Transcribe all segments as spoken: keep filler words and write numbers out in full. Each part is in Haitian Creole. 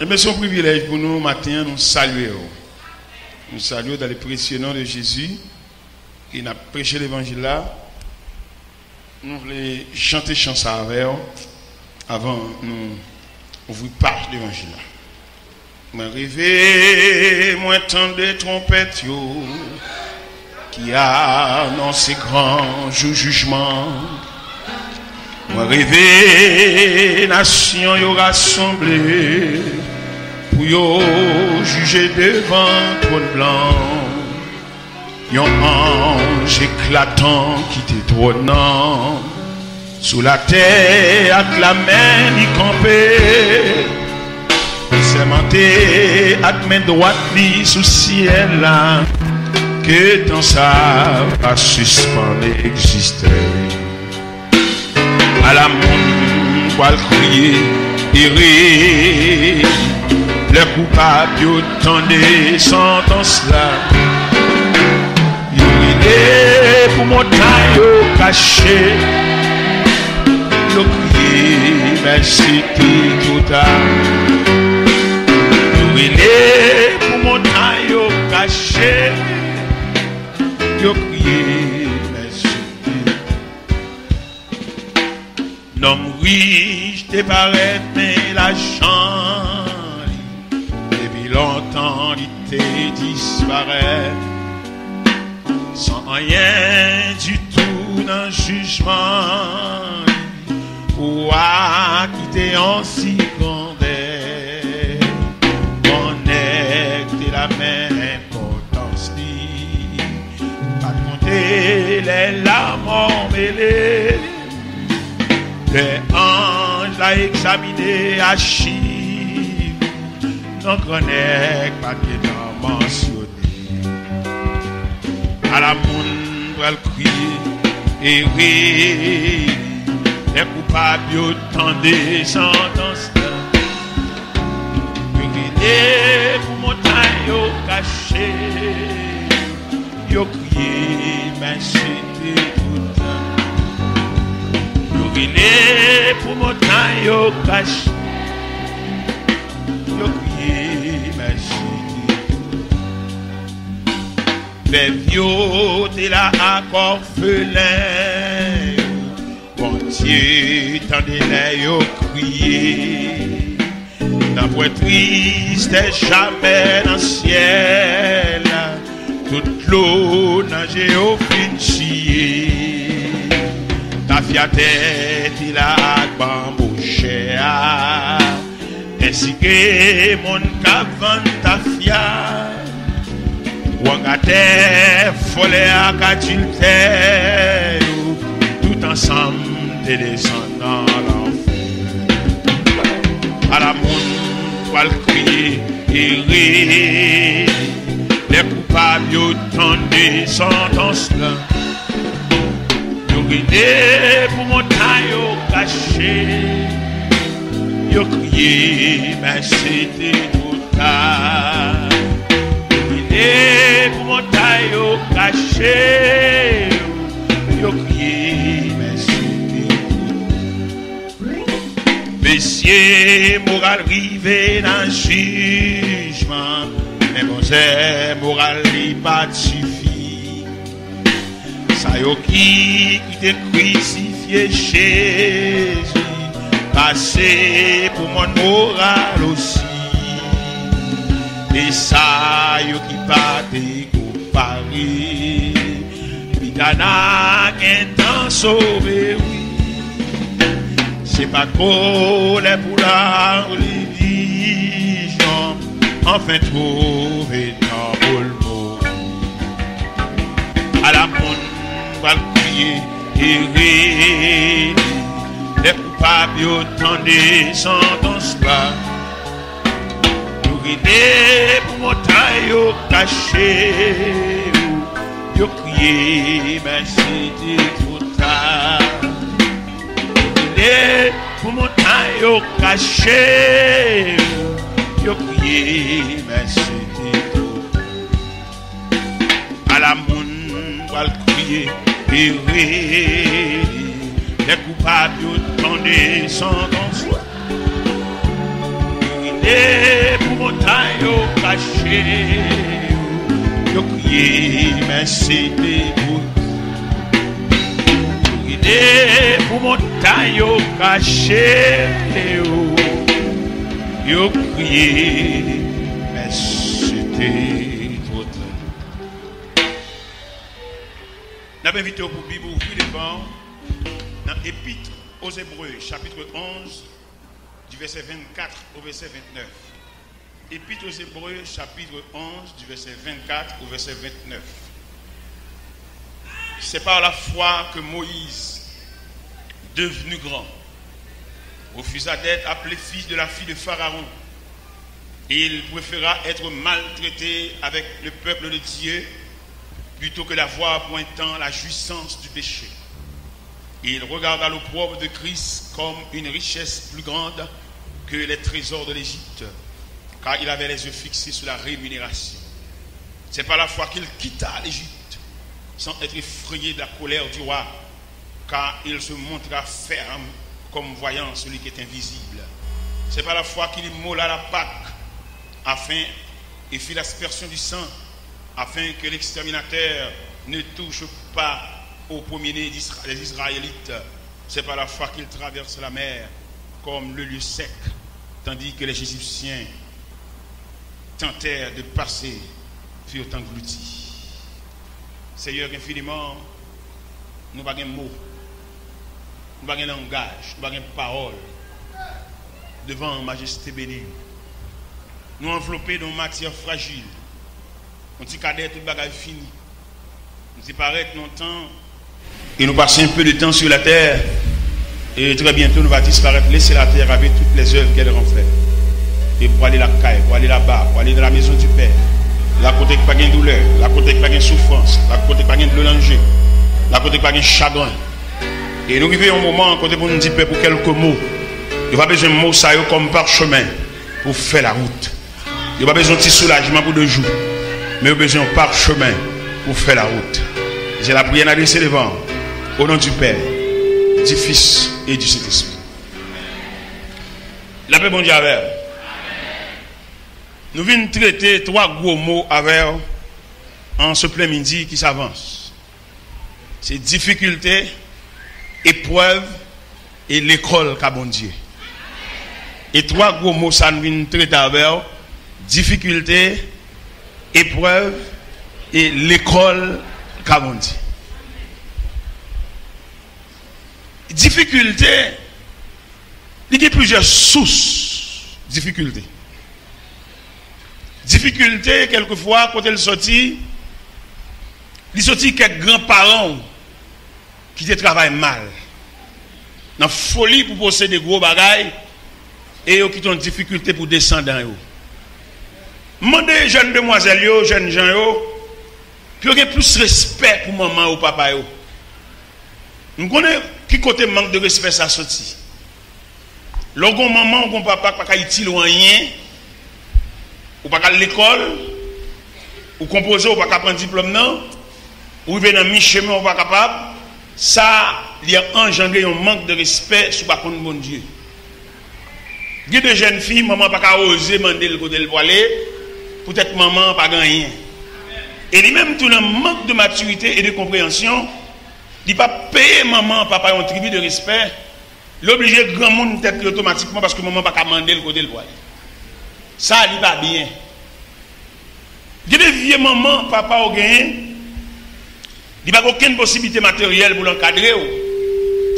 Ebyen, se yon privilèj pou nou maten an, nou salye w. Nou salye w dans le précieux nom de Jésus. E n ap preche levanjil la. Nou vle chante chan sa avè w avan nou ouvri paj levanjil la. Mwen reve, mwen tande twonpèt yo ki anonse gran jou jijman. Mwen reve, nasyon yo rasanble pou yo jije devan twòn blan. Yon anj eklatan kite twòn nan, sou latè ak lamè li kanpe. Li sèmante ak men dwat li sou syèl la ke tan sa a pa sispann egziste. Ala moun pral kriye, ere, lè koupab yo tande santans la. Yo rele pou montay yo kache. Yo kriye, men se te twò ta. Yo rele pou montay yo kache. Yo kriye, men se te Nonm rich te parèt, men lajan li, depi lontan li te disparèt. San anyen ditou nan jijman li, pou wa kite yon si grandè. Yon nèg te la, men enpòtans li pa t konte lè lanmò mele. Lè anj la egzamine achiv, non gran nèg pa t gentan mansyone. Ala moun pral kriye, ere, lè koupab yo tande santans la. Yo rele pou montay yo kache. Yo kriye, men se te twò ta. Yo rele pou montay yo kache. Yo kriye, men se te twò ta. Vèv yo te la ak òfelen yo. Bondye tande lè yo kriye. Nan pwen tristès jamè nan syèl la, tout dlo nan je yo fin siye. Tafyatè te la ak banbo chè a, ensike moun k ap vann tafya. Wangatè, vòlè ak adiltè yo, tout ansanm te desann nan lanfè. Ala moun pral kriye, ere, lè koupab yo tande santans la. Yo rele pou montay yo kache. Yo kriye, men se te twò ta. Yo rele pou montay yo kache. Yo kriye, men se te twò ta. Mesye, moral rive nan jijman, men manzè, moral li pa t sifi. Sa yo ki, ki te krisifye Jezi pase pou mòn moral osi. E sa yo ki pa te ko pare, pita n a gentan sove, wi. Se pa t kolè pou larelijyon, anfen twouve tan pou l mouri. Ala moun pral kriye, ere, lè koupab yo tande santans la. Yo rele pou montay yo kache. Yo kriye, men se te twò ta. Yo rele pou montay yo kache. Yo kriye, men se te twò ta. Ala moun pral kriye, ere, lè koupab yo tande santans la. Yo rele Yo kache, yo kriye, men se te ou. Yo rele pou montay yo kache yo. Yo kriye, men se te ou. N ap envite w pou Bib ou ouvri devan w nan Epître aux Hébreux, chapitre onze, du verset vingt-quatre au verset vingt-neuf. Épître aux Hébreux, chapitre onze, du verset vingt-quatre au verset vingt-neuf. C'est par la foi que Moïse, devenu grand, refusa d'être appelé fils de la fille de Pharaon, et il préféra être maltraité avec le peuple de Dieu plutôt que d'avoir pour un temps la jouissance du péché. Et il regarda l'opprobre de Christ comme une richesse plus grande que les trésors de l'Égypte, car il avait les yeux fixés sur la rémunération. C'est par la foi qu'il quitta l'Égypte, sans être effrayé de la colère du roi, car il se montra ferme comme voyant celui qui est invisible. C'est par la foi qu'il immola la Pâque, afin, et fit l'aspersion du sang, afin que l'exterminateur ne touche pas au premier-né d'Isra-, des Israélites. C'est par la foi qu'il traverse la mer comme le lieu sec, tandis que les Égyptiens tentèrent de passer, furent engloutis. Seyè, enfiniman, nou pa gen mo, nou pa gen langaj, nou pa gen pawòl devan majeste beni. Nou anvlope nan yon matyè frajil, yon ti kadè tout bagay fini. Nou disparèt nan tan. Et nous passons un peu de temps sur la terre, et très bientôt nous va disparaître, laisser la terre avec toutes les œuvres qu'elle renferme. Et pou ale lakay, pou ale laba, pou ale nan la maison du Père, la kote ki pa gen doulè, la kote ki pa gen soufrans, la kote ki pa gen dlo nan je, la kote ki pa gen chagren. E nou rive yon moman kote pou nou di pèp ou kèlke mo. Yo pa bezwen mo sa yo kòm pachemen pou fè lawout. Yo pa bezwen ti soulajman pou de jou, men yo bezwen yon pachemen pou fè lawout. Se lapriyè n adrese devan w, o non di Pè, di Fis e di Sentespri. Lapè Bondye avè w. Nou vin trete twa gwo mo avè w an se plen midi ki s'avance. Se difikilte, eprèv e lekòl ka Bondye. E twa gwo mo sa n vin trete avè w, difikilte, eprèv e lekòl ka Bondye. Difikilte, li gen plizyè sous difikilte. Difikilte, kèlkefwa, kote l soti, li soti kèk granparan w ki te travay mal, nan foli pou posede gwo bagay, e yo kite yon difikilte pou desandan yo. Mande jèn demwazèl yo, jèn jan yo, pou yo gen plis respè pou manman yo, papa yo. M konnen ki kote mank de respè sa soti. Lè w gen yon manman, w gen yon papa ki pa ka itil ou anyen, ou pa ka al lekòl, ou konpoze, ou pa ka pran diplòm nan, ou rive nan mi chemen, ou pa kapab, sa, li ap anjandre yon mank de respè si w pa konn Bondye. Gen de jèn fi, manman pa ka oze mande l kote l pwale, poutèt manman an pa gen anyen. E li menm tou, nan mank de matirite e de konpreyansyon, li pa peye manman an, papa yon tribi de respè, li oblije granmoun tèt li otomatikman paske manman pa ka mande l kote l pwale. Sa, li pa byen. Gen de vye manman, papa w genyen, li pa gen okenn posiblite materyèl pou l ankadre w.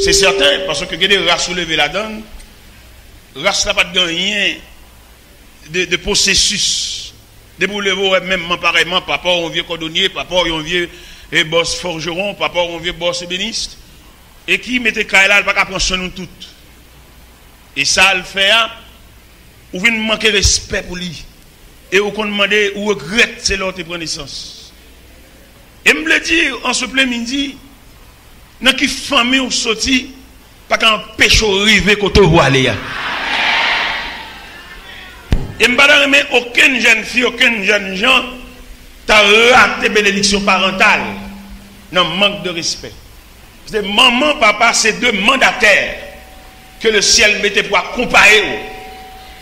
Se sèten, paske gen de ras ou leve ladan l, ras la pa t gen anyen de, de pwosesis. Depi w leve, w wè menm manman parèyman, papa w yon vye kòdonye, papa w yon vye, e, bòs fòjewon, papa w yon vye bòs ebenis, e ki mete kay la, l pa ka pran swen nou tout. E sa l fè a, ou vin manke respè pou li. E ou konn mande, ou regrèt se lè w te pran nesans. E m vle di, an se plen midi, nan ki fanmi w soti, pa ka anpeche w rive kote w pwale a. E m pa ta renmen okenn jèn fi, okenn jèn jan ta rate benediksyon parantal nan mank de respè. Paske manman, papa, se de mandatè ke lesyèl mete pou akonpaye w.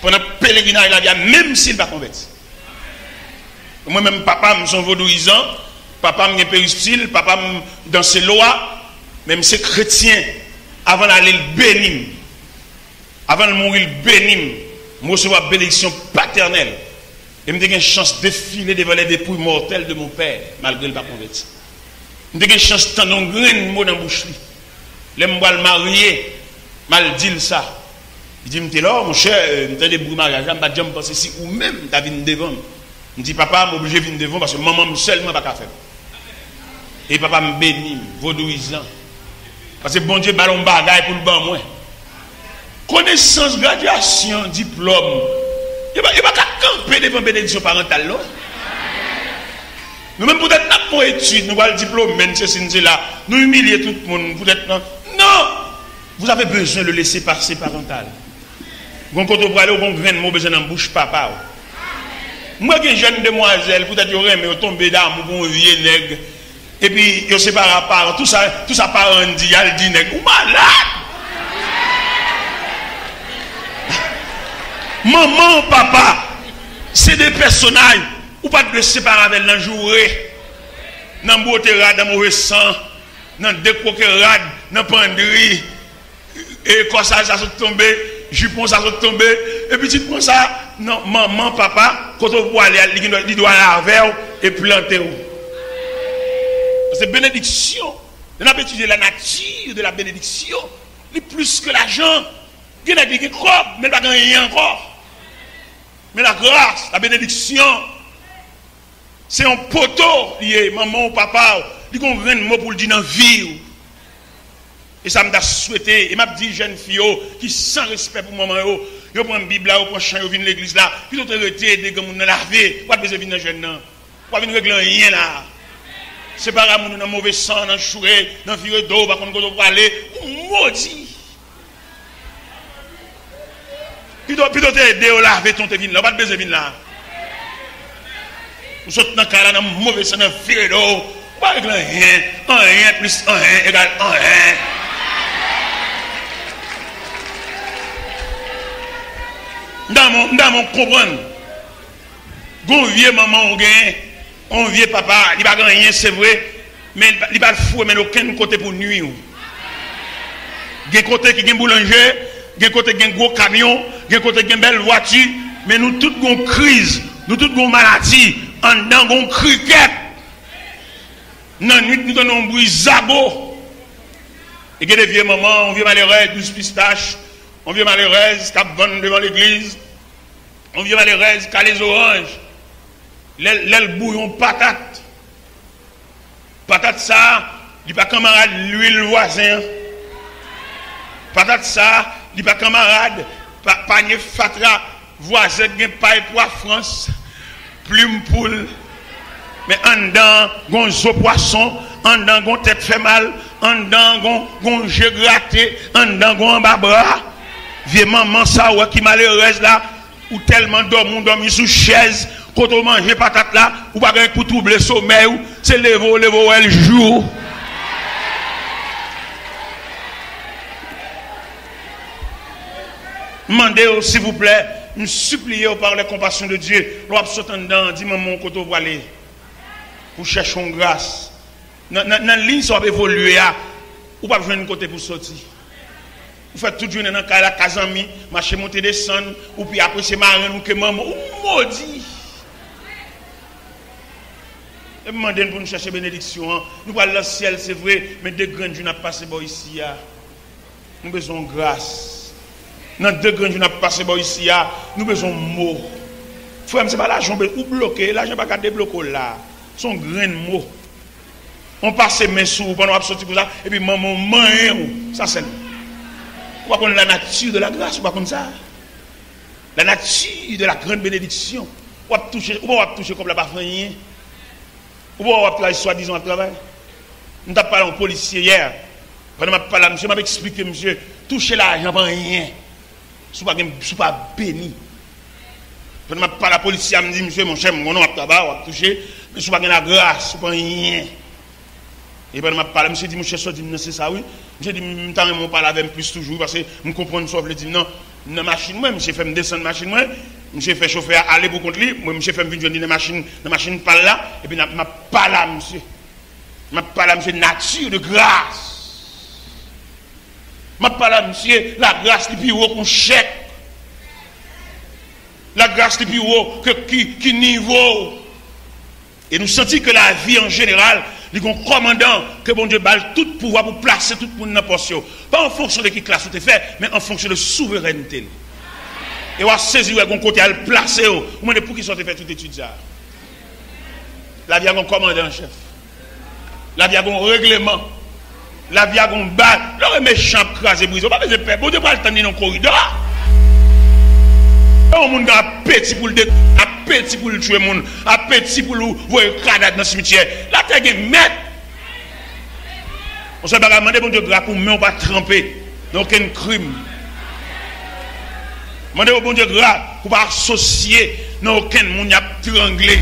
Pandan pelerinaj lavi a, menm si l pa konvèti. Mwen menm, papa m se yon vodouyizan, papa m gen peristil, papa m danse lwa, men m se kretyen. Avan l ale, l beni m. Avan l mouri, l beni m. M resevwa benediksyon patènèl. E m te gen chans defile devan les dépouilles mortelles de mon père, malgre l pa konvèti. M te gen chans tande yon grenn mo nan bouch li. Lè m pral marye, m al di l sa. Li di m, Telor, monchè, m tande bri maryaj la, m pa t janm panse si ou menm ta vin devan m. M di, Papa, m oblije vin devan w paske manman m sèlman pa ka fè m. E papa m beni m, vodouyizan. Paske Bondye ba l yon bagay pou l ban mwen. Konesans, gradyasyon, diplòm, yo pa, yo pa ka kanpe devan benediksyon parantal, non. Nou menm, poutèt n ap fè yon etid, nou pral diplome n, sesi, n sela, nou imilye tout moun, poutèt nan. Non! Vous avez besoin de laissez-passer parental. Gon kote w prale, w gon grenn mo w bezwen nan bouch papa w. M wè gen jèn demwazèl, poutèt yo renmen, yo tonbe damou pou yon vye nèg. Epi yo separe ak paran, tou sa, tou sa paran di, y al di nèg, ou malad! Manman, papa, se de pèsonaj, ou pa t dwe separe avè l nan joure, nan bwote rad, nan move san, nan dekwoke rad, nan pandri. E kòsaj sa sot tonbe, jipon sa sot tonbe, e pitit pran sa, non, manman, papa, kote w prale a, li gen dwa, li dwe al avè w e plante w. Se benediksyon. Lè n ap etidye la nature de la bénédiction, li plis ke lajan. Gen nèg li gen kòb, men l pa gen anyen ankò. Men lagras, la bénédiction, se yon poto li ye, manman w, papa w, li gon grenn mo pou l di nan vi w. E sa m ta swete, e m ap di jèn fi yo ki san respè pou manman yo, yo pran Bib la, yo pran chan, yo vin legliz la, pito w te rete ede granmoun nan lave, ou pa t bezwen vin nan jèn nan. Ou pa vin regle anyen la. Separe moun yo nan move san, nan joure, nan vire do, ou pa konn kote w prale, ou modi. Pito, pito te ede yo lave tan w te vin la. Ou pa t bezwen vin la. Ou sot nan kay la nan move san, nan vire do. Ou pa regle anyen. Anyen plis anyen egal anyen. M ta renmen, m ta renmen w konprann. Gon vye manman ou genyen, yon vye papa, li pa gen anyen, se vre, men li pa, li pa foure men l okenn kote pou nwi w. Gen kote ki gen boulanje, gen kote ki gen gwo kamyon, gen kote ki gen bèl vwati, men nou tout gon kriz, nou tout gon maladi, anndan gon krikèt. Nan nwit, nou tande yon bri zago. E gen de vye manman, yon vye malerèz, douz pistach, yon vye malerèz k ap vann devan legliz. Yon vye malerèz kale zoranj, lè, lè l bouyon patat. Patat sa a, li pa kanmarad lwil vwazen an. Patat sa a, li pa kanmarad pa, panye fatra vwazen k gen pay pwa frans, plim poul. Men anndan gon zo pwason, anndan gon tèt fè mal, anndan gon, gon je grate, anndan gon anba bra. Vye manman sa ou wè ki malerèz la, ou tèlman dòmi, ou dòmi sou chèz, kote w manje patat la, ou pa gen pou twouble somèy ou, se leve w leve w wè l jou. M mande w, silvouplè, m sipliye w par les compassions de Dieu, lè w ap sot anndan an, di manman w kote w prale pou chèche yon gras. Nan, nan, nan liy sa w ap evolye a, ou p ap jwenn kote pou soti. Ou fè tout jounen nan kay la, ka zanmi, mache monte desann, ou pi apresye marenn ou ke manman, ou modi. E m mande n pou n chèche benediksyon an. Nou pral nan syèl, se vre, men de grenn jou n ap pase bò isi a. Nou bezwen yon gras. Nan de grenn jou n ap pase bò isi a, nou bezwen yon mo. Frè m, se pa lajan w be-, ou bloke, lajan pa ka debloke w la. Se yon grenn mo. On pase men sou ou pandan w ap soti konsa, epi manman w manyen w. Sa sèl. Ou pa konn la nature de la grâce, ou pa konn sa. La nature de la grande bénédiction. W ap touche, ou pa w ap touche kòb la pa fè anyen. Ou pa w ap travay swadizan w ap travay. M t ap pale a yon polisye yè. Pandan m ap pale a misye, m ap eksplike misye, touche lajan pa anyen. Si w pa gen, si w pa beni. Pandan m ap pale a polisye a, m di misye, monchè, m konnen w ap travay, w ap touche, men si w pa gen lagras, ou pa anyen. E pandan m ap pale, misye di, monchè, sa w di m nan, se sa wi. Misye di, m ta renmen w pale avè m plis toujou, paske m konprann sa w vle di m nan. M nan machin mwen, misye fè m desann machin mwen, misye fè chofè a ale pou kont li, mwen, misye fè m vin jwenn li nan machin, nan machin pa l la, epi n ap, m ap pale a misye. M ap pale a misye nati de gras. M ap pale a misye lagras li pi wo ke yon chèk. Lagras li pi wo ke ki, ki nivo w. E nou santi ke lavi an jeneral, li gen yon kòmandan ke Bondye ba l tout pouvwa pou plase tout moun nan pòs yo. Pa an fonksyon de ki klas ou te fè, men an fonksyon de souverènte l. E w a sezi wè gen yon kote al plase w. Ou mande poukisa w te fè tout etid sa a. Lavi a gen yon kòmandan an chèf. Lavi a gen yon regleman. Lavi a gen yon ba. Lè w wè mechan ap kraze brize, w pa bezwen pè. Bondye pral tann li nan koridò. Lè yon moun gen apeti pou l detwi, apeti pou l tchwe moun, apeti pou l voye kadav nan simityè. Latè gen mèt. Yon sèl bagay, mande Bondye gras pou men w pa tranpe nan okenn krim. Mande Bondye gras pou w pa asosye nan okenn moun y ap trangle.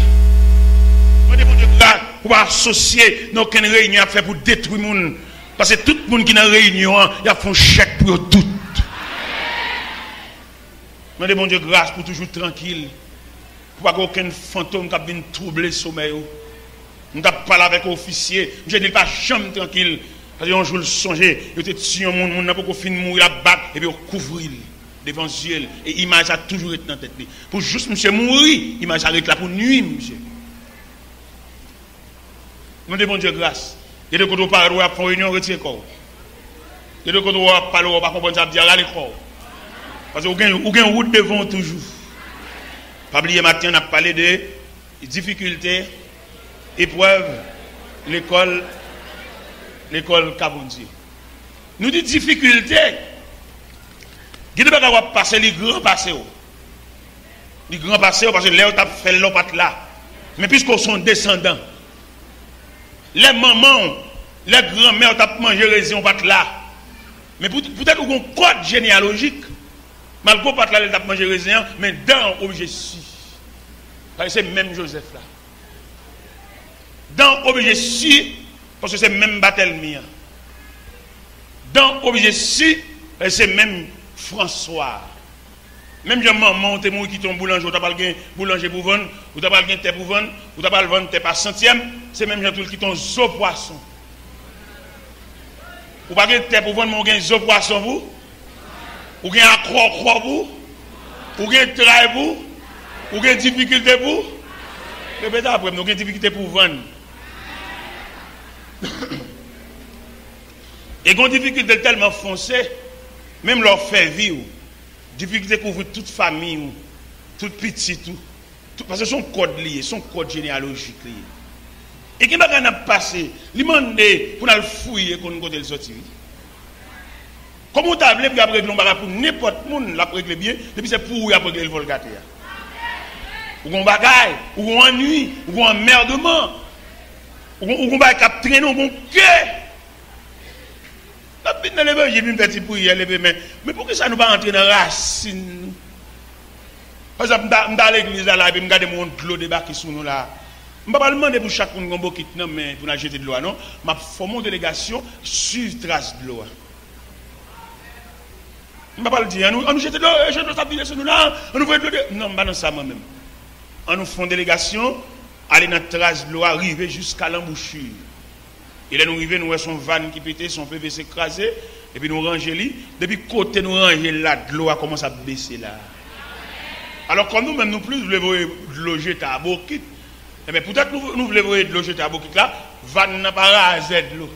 Mande Bondye gras pou w pa asosye nan okenn reyinyon y ap fè pou detwi moun. Paske tout moun ki nan reyinyon an, y ap fè yon chèk pou yo tout. Mande Bondye gras pou toujou trankil. Pou pa gen okenn fantom k ap vin twouble somèy ou. M t ap pale avèk yon ofisye, misye di l pa janm trankil. Paske yon jou l sonje, yo te tiye yon moun, moun nan poko fin mouri, l ap bat, epi yo kouvri l devan zye l. E imaj sa toujou ret nan tèt li. Pou jis misye mouri, imaj sa ret la pou nui misye. Mande Bondye gras. Gen de kote w parèt, w ap fè yon reyinyon, retire kò w. Gen de kote w ap pale, w pa konprann sa w ap di a, rale kò w. Paske ou gen, ou gen wout devan w toujou. Pa bliye maten an, n ap pale de difikilte, eprèv, lekòl, lekòl ka Bondye. Nou di difikilte, gen de bagay w ap pase, li gran pase w. Li gran pase w, paske lè yo t ap fè l la, w pa t la. Men piske w se yon desandan, lè manman w, lè granmè w t ap manje rezen, w pa t la. Men pou, poutèt ou gen yon kòd jeneyalojik, malgre w pa t la lè l t ap manje rezen an, men dan w oblije si. Paske se menm Jozèf la. Dan w oblije si, paske se menm Batèlmi an. Dan w oblije si, paske se menm Franswa a. Menm jan manman w te mouri kite yon boulanje, ou ta pral gen boulanje pou vann, ou ta pral gen tè pou vann, ou ta pral vann tè pa santyèm, se menm jan tou l kite yon zo pwason. Ou pa gen tè pou vann, men ou gen zo pwason pou, ou gen akwòkwò pou, ou gen tray pou, ou gen difikilte pou. Repete apre m, ou gen difikilte pou vann. E gen yon difikilte tèlman fonse, menm lè w fè vi w, difikilte kouvri tout fanmi w, tout pitit ou, tout, paske se yon kòd li ye, se yon kòd jeneyalojik li ye. E gen bagay n ap pase, li mande pou n al fouye konn kote l soti, wi. Kòman w ta vle pou y ap regle yon bagay pou nenpòt moun, l ap regle byen, depi se pou ou y ap regle l, fò l gate a. Ou gen yon bagay, ou gen yon annui, ou gen yon anmèdman, ou gen, ou gen yon bagay k ap trennen, ou gen yon kè. N ap vin nan levanjil, vin fè ti priyè, leve men. Men poukisa nou pa antre nan rasin nou? Pa egzanp, m ta, m ta legliz la, la, epi m gade m wè yon dlo debake sou nou la. M pa pral mande pou chak moun gen yon bokit nan men pou n al jete dlo a, non. M ap fòme yon delegasyon, swiv tras dlo a. M pa pral di, ann nou, ann nou jete dlo, e, jete dlo, sa ap vide sou nou la, ann nou voye dlo de. Non, m pa nan sa mwen menm. Ann nou fè yon delegasyon, ale nan tras dlo a, rive jiska lanbouchi. E lè nou rive, nou wè se yon vàn ki pete, se yon P V C kraze, epi nou ranje li. Depi kote nou ranje l la, dlo a kòmanse ap bese la. Alò, kòm nou menm, nou plis vle voye dlo jete a bokit, enben, poutèt nou, nou vle voye dlo jete a bokit la, vàn nan pa razè dlo.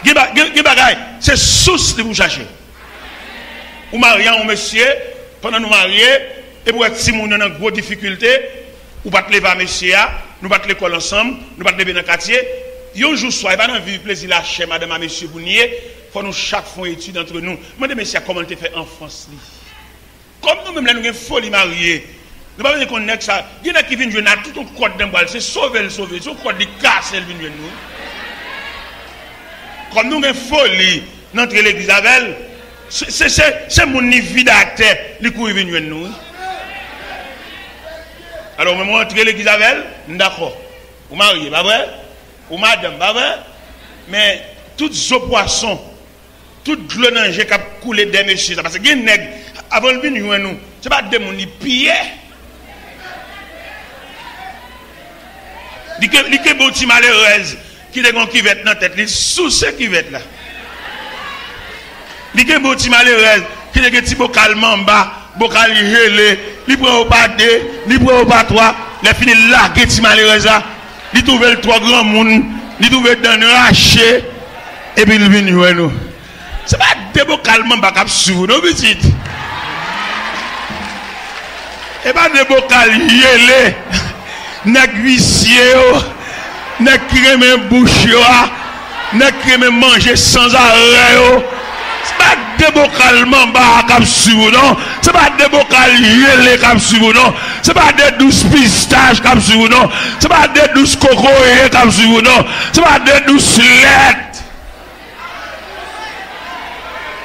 Gen ba-, gen, gen bagay, se sous li pou chache. Ou marye a yon mesye, pandan nou marye, epi w wè timoun yo nan gwo difikilte, ou pa t leve a mesye a, nou pa t lekòl ansanm, nou pa t leve nan katye. Yon jou swa, e pa nan viv plezi lachè madanm a mesye pou n ye, fò nou chak fè yon etid antre nou. Mande mesye a kòman l te fè anfans li. Kòm nou menm, lè nou gen foli marye, nou pa bezwen konn nèg sa. Gen nèg ki vin jwenn ak tout yon kòd nan bra l, se sove l sove, se yon kòd li kase l vin jwenn nou. Kòm nou gen foli n antre legliz avè l, se, se, se, se moun li vide atè, li kouri vin jwenn nou, wi. Alò, ou menm ou antre legliz avè l, m dakò. Ou marye, pa vre? Ou madanm, pa vre? Men tout zo pwason, tout dlo nan je k ap koule dèyè mesye sa. Paske gen nèg, avan l vin jwenn ou, se pa de moun li piye. Li ke, li kenbe yon ti malerèz ki te gen yon kivèt nan tèt li, souse kivèt la. Li kenbe yon ti malerèz ki te gen ti bokal manba, bokal jele, li pran yo pa de, li pran yo pa twa, lè fini l lage ti malerèz la, li twouve l twò granmoun, li twouve dan l rache, epi l vin jwenn ou. Se pa de bokal manba k ap swiv ou non, pitit. E pa de bokal jele. Nèg visye yo, nèg ki renmen bouch yo a, nèg ki renmen manje sanzarè yo. Se pa de bokal manba k ap swiv ou non. Se pa de bokal jele k ap swiv ou non. Se pa de dous pistach k ap swiv ou non. Se pa de dous kokoye k ap swiv ou non. Se pa de dous lèt.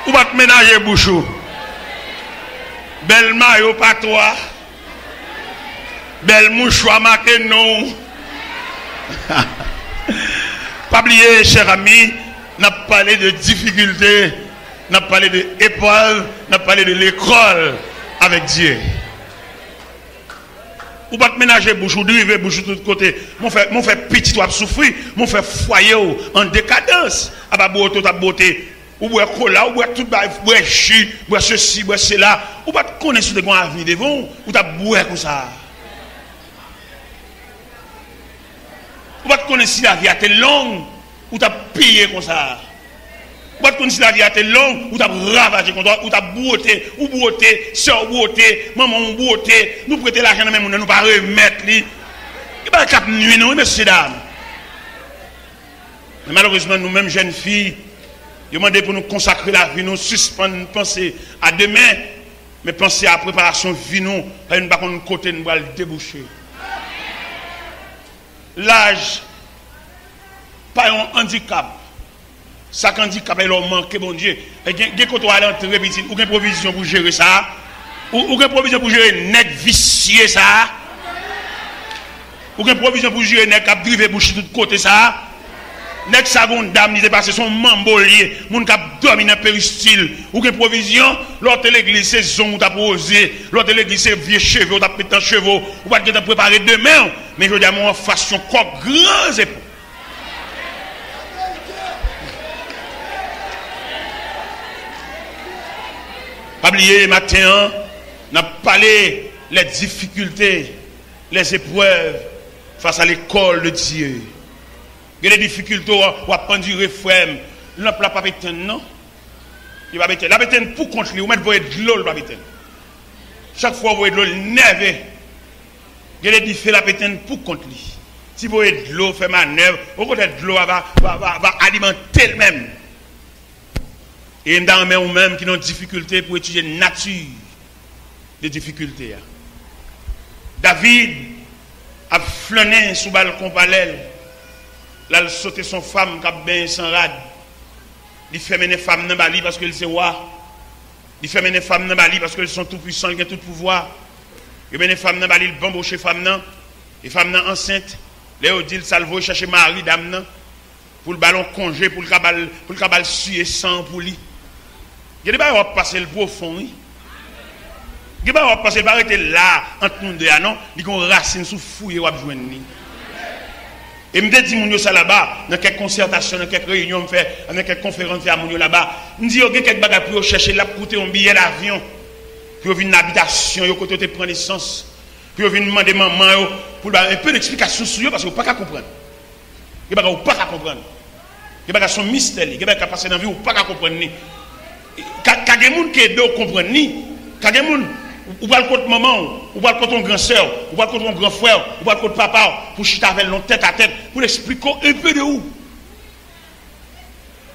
Ou pa t menaje bouch ou. Bèl mayo patwa. Bèl mouchwa make non w. Pa bliye, chè ami, n ap pale de difikilte, n ap pale de eprèv, n ap pale de lekòl avèk Dye. Ou pa t menaje bouch ou, drive bouch ou tout kote. Mon fè, mon fè pitit w ap soufri, mon fè fwaye w an dekadans. Apa bwote w t ap bwote. Ou bwè kola, ou bwè tout bagay, bwè ji, bwè sesi, bwè sela. Ou pa t konnen si w te gen yon avni devan w, ou t ap bwè konsa. Ou pa t konnen si lavi a te long, ou t ap peye konsa. Ou pa t konn si lavi a te long, ou t ap ravaje konsa, ou t ap bwote, ou bwote, sè w bwote, manman w bwote, nou prete lajan nan men moun nan, nou pa remèt li. Gen bagay k ap nui nou, wi, mesye dam. Men malerezman, nou menm jèn fi, yo mande pou nou konsakre lavi nou, sispann panse a demen, men panse a preparasyon vi nou, paske nou pa konn kote nou pral debouche. Laj pa yon andikap. Sa k andikap la, e lè w manke Bondye. E gen, gen kote w al antre, pitit, ou gen pwovizyon pou jere sa a? Ou, ou gen pwovizyon pou jere nèg visye sa a? Ou gen pwovizyon pou jere nèg k ap drive bouch li tout kote sa a? Nèg sa gen yon dam li te pase, se yon manbo l ye, moun k ap dòmi nan peristil. Ou gen pwovizyon? Lè w te legliz, se zong ou t ap woze. Lè w te legliz, se vye cheve w t ap met nan cheve w. Ou pa t gentan prepare demen w. Men jodi a, men w anfas yon kòk gran zepon. Pa bliye, maten an, n ap pale les difficultés, les épreuves face à l'école de Dieu. Gen de difikilte w, w ap andire, frè m. Lanp la p ap etenn, non. Li p ap etenn. L ap etenn pou kont li. Ou mèt voye dlo, l p ap etenn. Chak fwa w voye dlo, l nève. Gen de dife l ap etenn pou kont li. Si voye dlo, fè manèv, okontrè, dlo a va, va, va, va alimante l menm. E m ta renmen ou menm ki nan difikilte pou etidye nati de difikilte a. David ap flannen sou balkon palè l. L al sote sou yon fanm k ap benyen san rad. Li fè mennen fanm nan ba li paske l se wa. Li fè mennen fanm nan ba li paske l se yon toupwisan, li gen tout pouvwa. Yo mennen fanm nan ba li, l banboche fanm nan. E fanm nan ansent. Lè yo di l sa, l voye chache mari dam nan pou l ba l yon konje, pou l ka ba l, pou l ka ba l siye san an pou li. Gen de bagay w ap pase l pwofon, wi. Gen bagay w ap pase l pa rete la ant nou de a, non. Li gen yon rasin, si w fouye, w ap jwenn li. E m te di moun yo sa laba, nan kèk konsètasyon, nan kèk reyinyon m fè, nan kèk konferans m fè a moun yo laba. M di yo gen kèk bagay pou yo chèche, l ap koute yon biyè lavyon pou yo vin nan abitasyon yo, kote yo te pran nesans, pou yo vin mande manman yo pou l ba yo enpe de eksplikasyon sou yo, paske yo pa ka konprann. Gen bagay ou pa ka konprann. Gen bagay se yon mistè li. Gen bagay k ap pase nan vi w ou pa ka konprann li. Ka, ka gen moun ki ede w konprann li. Ka gen moun, ou, ou pral kot manman w, ou pral kot yon gran sè w, ou pral kot yon gran frè w, ou pral kot papa w, pou chita avè l nan tèt a tèt, pou l eksplike w enpe de ou.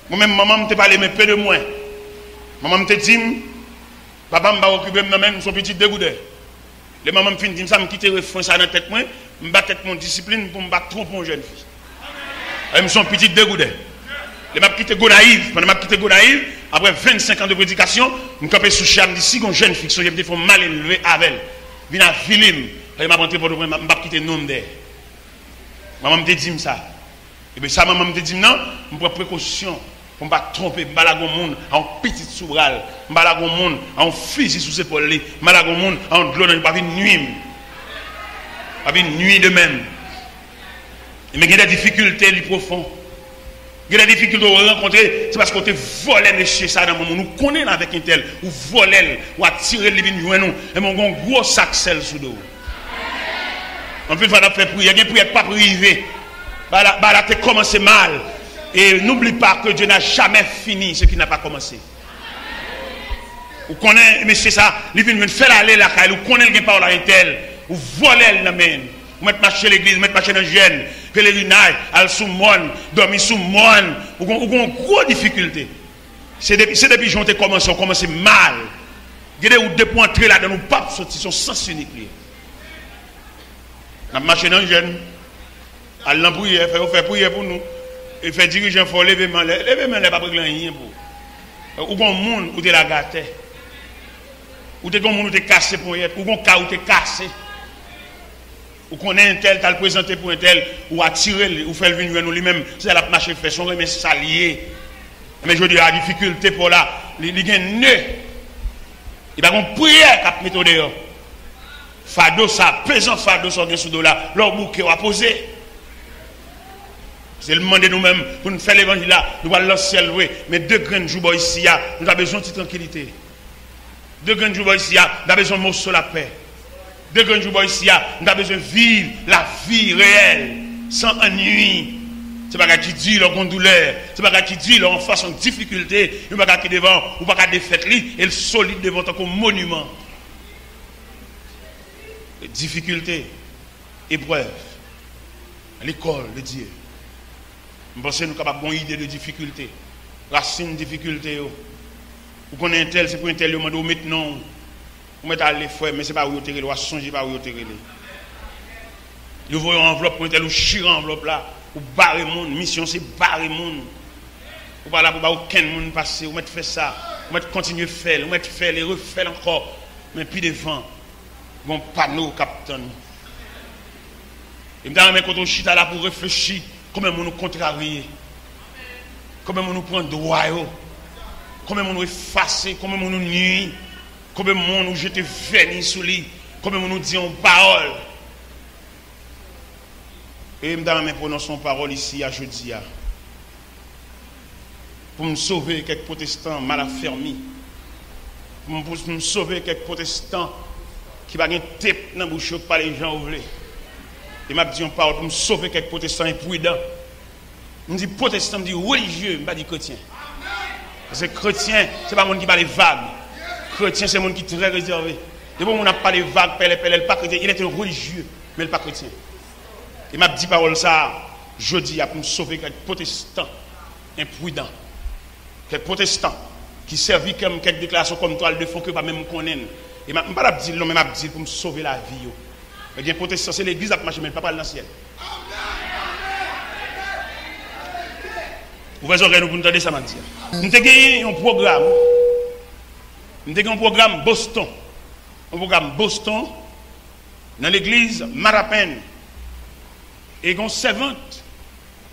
Mwen menm, manman m te pale m enpe de mwen. Manman m te di m, papa m pa okipe m nan, men m se yon pitit degouden. Lè manman m fin di m sa, m kite refren sa nan tèt mwen, m ba tèt mwen yon disiplin pou m pa twonpe yon jèn fi. E m se yon pitit degouden. Lè m ap kite Gonayiv, pandan m ap kite Gonayiv, apre vennsenk an de predikasyon, m kanpe sou che a, m di, si gen yon jèn fi ki sonje m te fè yon malelve avè l, vin avili m, lè m ap rantre Pòtoprens, m p ap kite non m dèyè. Manman m te di m sa. Ebyen, sa manman m te di m nan, m pran prekosyon pou m pa twonpe, m pa lage yon moun a yon pitit sou bra l, m pa lage yon moun a yon fizi sou zepòl li, m pa lage yon moun a yon dlo nan, pa vin nwi m. Pa vin nwi de menm. Men gen de difikilte li pwofon. Gen de difikilte w rankontre, se paske w te vòlè mesye sa nan men moun. Ou konnen l avèk entèl, ou vòlè l, ou atire l, li vin jwenn ou. Ebyen, w gen yon gwo sak sèl sou do w. Anpil fwa, n ap fè priyè, gen priyè k p ap rive. Bagay la, bagay la te kòmanse mal. Et n'oublie pas que Dieu n'a jamais fini ce qu'il n'a pas commencé. Ou konnen mesye sa, li vin jwenn, fè l ale lakay li, ou konnen l gen pawòl a entèl, ou vòlè l nan men l. Ou mèt mache legliz, ou mèt mache nan jèn, pelerinaj, al sou mòn, dòmi sou mòn, ou gon, ou gon gwo difikilte. Se depi, se depi jan w te kòmanse, w kòmanse mal. Gen de wout depi w antre ladan l, ou p ap soti, se yon sans inik li ye. N ap mache nan jèn. Al nan priyè, fè yo fè priyè pou nou. E fè dirijan fè w leve men anlè. Leve men anlè p ap regle anyen pou ou. Ou gon moun ou te lage atè. Ou te gon moun ou te kase ponyèt. Ou gon kay ou te kase. Ou konnen entèl t al prezante pou entèl, ou atire l, ou fè l vin jwenn ou li menm. Se sa l ap mache fè, se yon renmen sa l ye. Men jodi a, difikilte pa w la, li, li gen ne. Li pa gon priyè k ap mete w deyò. Fado sa, pezan fado sa w gen sou do la, lè w bouke, w a poze. Se l mande nou menm pou n fè levanjil la, nou pral nan syèl vre, men de grenn jou bò isi a, nou ta bezwen yon ti trankilite. De grenn jou bò isi a, nou ta bezwen yon moso lapè. De grenn jou bò isi a, nou ta bezwen viv lavi reyèl, san annuiy. Se bagay ki di lè w gon doulè, se bagay ki di lè w anfas yon difikilte, yon bagay ki devan, ou pa ka defèt li, e l solid devan w tankou yon moniman. Difikilte, eprèv, lekòl de Dye. M panse nou kapab gon ide de difikilte, rasin difikilte yo. Ou konnen entèl, se pou entèl yo mande w met non w. Ou mèt ale, frè, men se pa ou yo te rele, w a sonje pa ou yo te rele. Yo voye yon anvlòp pou entèl, ou chire anvlòp la, ou bare moun, misyon se bare moun. Ou pa la pou ba okenn moun pase, ou mèt fè sa, ou mèt kontinye fè l, ou mèt fè l e refè l ankò. Men pi devan, gon pano k ap tann ou. E m ta renmen kote w chita la pou w reflechi konbyen moun ou kontrarye, konbyen moun ou pran dwa yo, konbyen moun ou efase, konbyen moun ou nui, konbyen moun ou jete vèni sou li, konbyen moun ou di yon pawòl. E m ta renmen pwononse yon pawòl isi a jodi a. Pou m sove kèk pwotestan mal afèmi, pou m, pou m sove kèk pwotestan ki pa gen tep nan bouch yo, k pale jan yo vle. E m ap di yon pawòl pou m sove kèk pwotestan enpridan. M di pwotestan, m di relijye, m pa di kretyen. Paske kretyen, se pa moun ki pale vag. Kretyen, se moun ki trè rezève. Depi yon moun ap pale vag, pèlè, pèlè, l pa kretyen, il est un religieux, men l pa kretyen. E m ap di pawòl sa a jodi a pou m sove kèk pwotestan enpridan, kèk pwotestan ki sèvi kè m kèk deklarasyon kòm twal de fon ke yo pa menm konnen l. E m ap, m pa t ap di l non, men m ap di l pou m sove lavi yo. Ebyen, pwotestan, se legliz l ap mache, men l p ap al nan syèl. Ouvè zòrèy nou pou n tande sa m ap di a. M te genyen yon pwogram. M te gen yon pwogram Boston. Yon pwogram Boston nan legliz Matapen. E gen yon sèvant,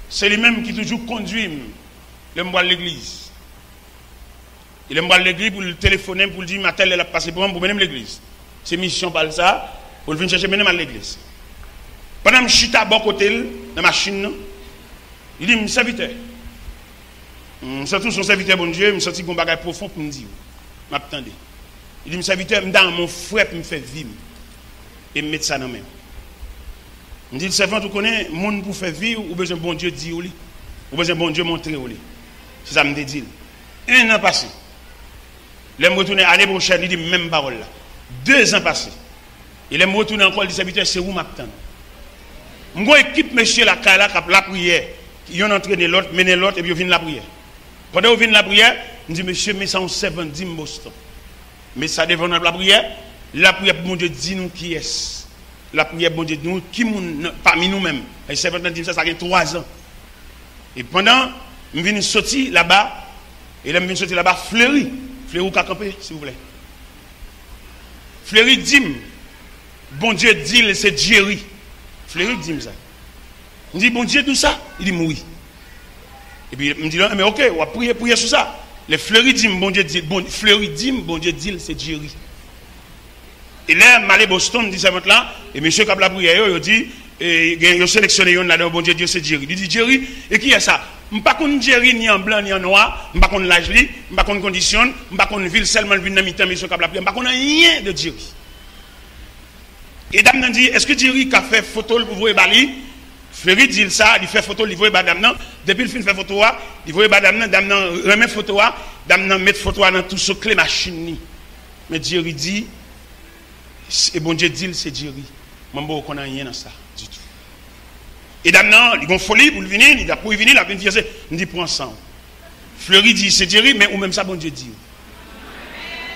se li menm ki toujou kondui m lè m pral legliz. E lè m pral legliz, pou l telefone m, pou l di m a tèl lè l ap pase pran m pou mennen m legliz. Se misyon pa l sa, pou l vin chèche mennen m al legliz. Pandan m chita bò kote l nan machin nan, li di m, sèvitè, m santi w se yon sèvitè Bondye, m santi gon bagay pwofon pou m di w. M ap tande. Li di m, sèvitè, m ta renmen yon frè pou m fè vi m, e m met sa nan men w. M di l, sèvant, ou konnen, moun pou fè vi w, ou bezwen Bondye di w li. Ou bezwen Bondye montre w li. Se sa m te di l. En an pase. Lè m retounen ane pwochèn, li di m menm pawòl la. De zan pase. E lè m retounen ankò, li di, sèvitè, se ou m ap tann. M gon ekip mesye lakay la k ap lapriyè. Yonn antrene lòt, mennen lòt, epi yo vin lapriyè. Pandan yo vin lapriyè, m di, mesye, men sa yon sèvant di m Boston. Met sa devan nou, n ap lapriyè. Lapriyè pou Bondye di nou kiyès. Lapriyè Bondye di nou ki moun nan, pami nou menm. E sèvant lan di m sa, sa gen twa zan. E pandan m vin soti laba, e lè m vin soti laba, Fleri, Fleri ou ka kanpe, silvouplè. Fleri di m, Bondye di l se Jerry. Fleri di m sa. M di, Bondye di w sa? Li di m, wi. Epi m di, men oke, w ap priye, priye sou sa. Lè Fleury di m, Bondye di, bon, Fleury di m, Bondye di l se Jerry. E lè m ale Boston, m di sèvant la, e mesye k ap lapriyè yo, yo di, e, gen, yo seleksyone youn ladan yo, Bondye di yo se Jerry. Li di, Jerry, e kiyès sa? M pa konn Jerry ni an blan, ni an nwa, m pa konn laj li, m pa konn kondisyon l, m pa konn vi l, sèlman l vin nan mitan mesye k ap lapriyè, m pa konn anyen de Jerry. E dam nan di, èske Jerry ka fè foto l pou voye ba li? Fleury di l sa, li fè foto, li voye ba dam nan. Depi l fin fè foto a, li voye ba dam nan, dam nan renmen foto a, dam nan met foto a nan twouso kle machin li. Men Jerry di, e Bondye di l se Jerry. Mwen m poko konn anyen nan sa ditou. E dam nan, li gon foli pou l vini, li ap kouri vini, l ap vin fiyanse. M di, pran san w. Fleury di, se Jerry, men ou menm sa Bondye di w.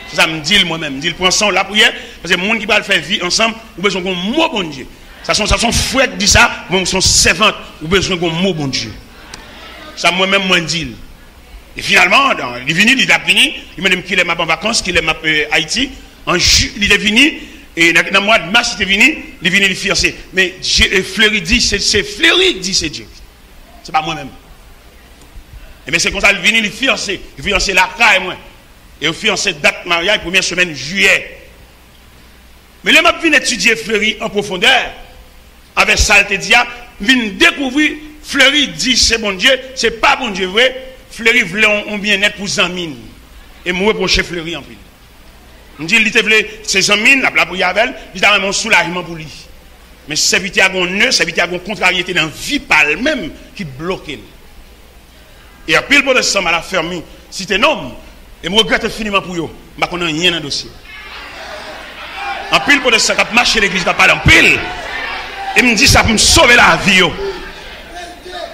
Se sa m di l mwen menm. M di l, pran san w lapriyè, paske moun ki pral fè vi ansanm, ou bezwen gon mo Bondye. Sa se yon, sa se yon frè k di sa, mwen se yon sèvant, ou bezwen gon mo Bondye. Sa mwen menm mwen di l. E finalman, dan, li vini, li t ap vini, li mande m kilè m ap an vakans, kilè m ap, euh, Ayiti. An ji, li te vini, e nan, nan mwa mas li te vini, li vini, li fiyanse. Men Dye, e Fleury di, se, se Fleury k di se Jerry. Se pa mwen menm. Ebyen, se konsa li vini, li fiyanse. Li fiyanse lakay mwen. E yo fiyanse dat maryaj premyè semèn jiyè. Men lè m ap vin etidye Fleury an pwofondè, avèk sa l te di a, m vin dekouvri Fleury di se Bondye, se pa Bondye vre. Fleury vle yon, yon byennèt pou zanmi l. E m repwoche Fleury anpil. M di l, li te vle, se zanmi l, l ap lapriyè avè l, li ta renmen yon soulajman pou li. Men sèvitè a gen yon ne, sèvitè a gen yon kontraryete nan vi pa l menm ki bloke l. E anpil pwotestan m al afèmi, site non m, e m regrèt enfiniman pou yo. M pa konn anyen nan dosye. Anpil pwotestan k ap mache legliz, k ap pale anpil, e m di sa pou m sove lavi yo.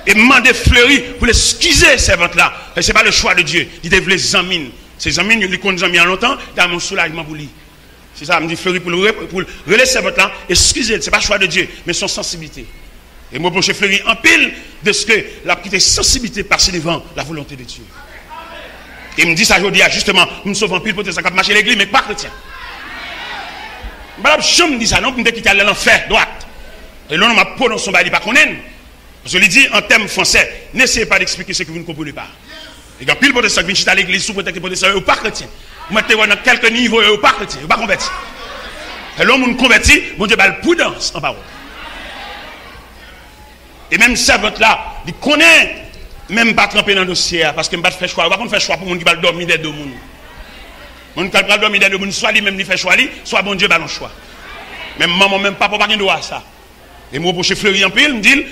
E m mande Fleury pou l eskize sèvant la. E se pa le choix de Dieu. Li te vle zanmi l. Se zanmi l, li konn zanmi an lontan, li ta renmen yon soulajman pou li. Se sa, m di Fleury pou l re-, pou l rele sèvant la, eskize l, se pa choix de Dieu, men se yon sansiblite. E m repwoche Fleury anpil dèske l ap kite sansiblite pase devan la volonte de Dieu. E m di sa jodi a, jisteman, m sove anpil pwotestan k ap mache legliz, men k pa kretyen. M pa t ap janm di sa non, pou m te kite al nan lanfè dwat. E lè yon nonm ap pwononse yon bagay li pa konnen l, Paske li di, an tèm fransè, n'essayez pas d'expliquer ce que vous ne comprenez pas. E gen anpil pwotestan ki vin chita legliz sou pretèks pwotestan yo pa kretyen. Ou mèt te wè nan kèlke nivo yo, yo pa kretyen, yo pa konvèti. E lè yon moun konvèti, Bondye ba l pridans an pawòl. E menm sèvant la, li konnen, men m pa tranpe nan dosye a, paske m pa t fè chwa. Yo pa konn fè chwa pou moun ki pral dòmi dèyè do moun. Moun ki pral dòmi dèyè do moun, swa li menm li fè chwa li, swa Bondye ba l yon chwa. Men manman, men papa pa gen dwa a sa. E m repwoche Fleury anpil, m di l,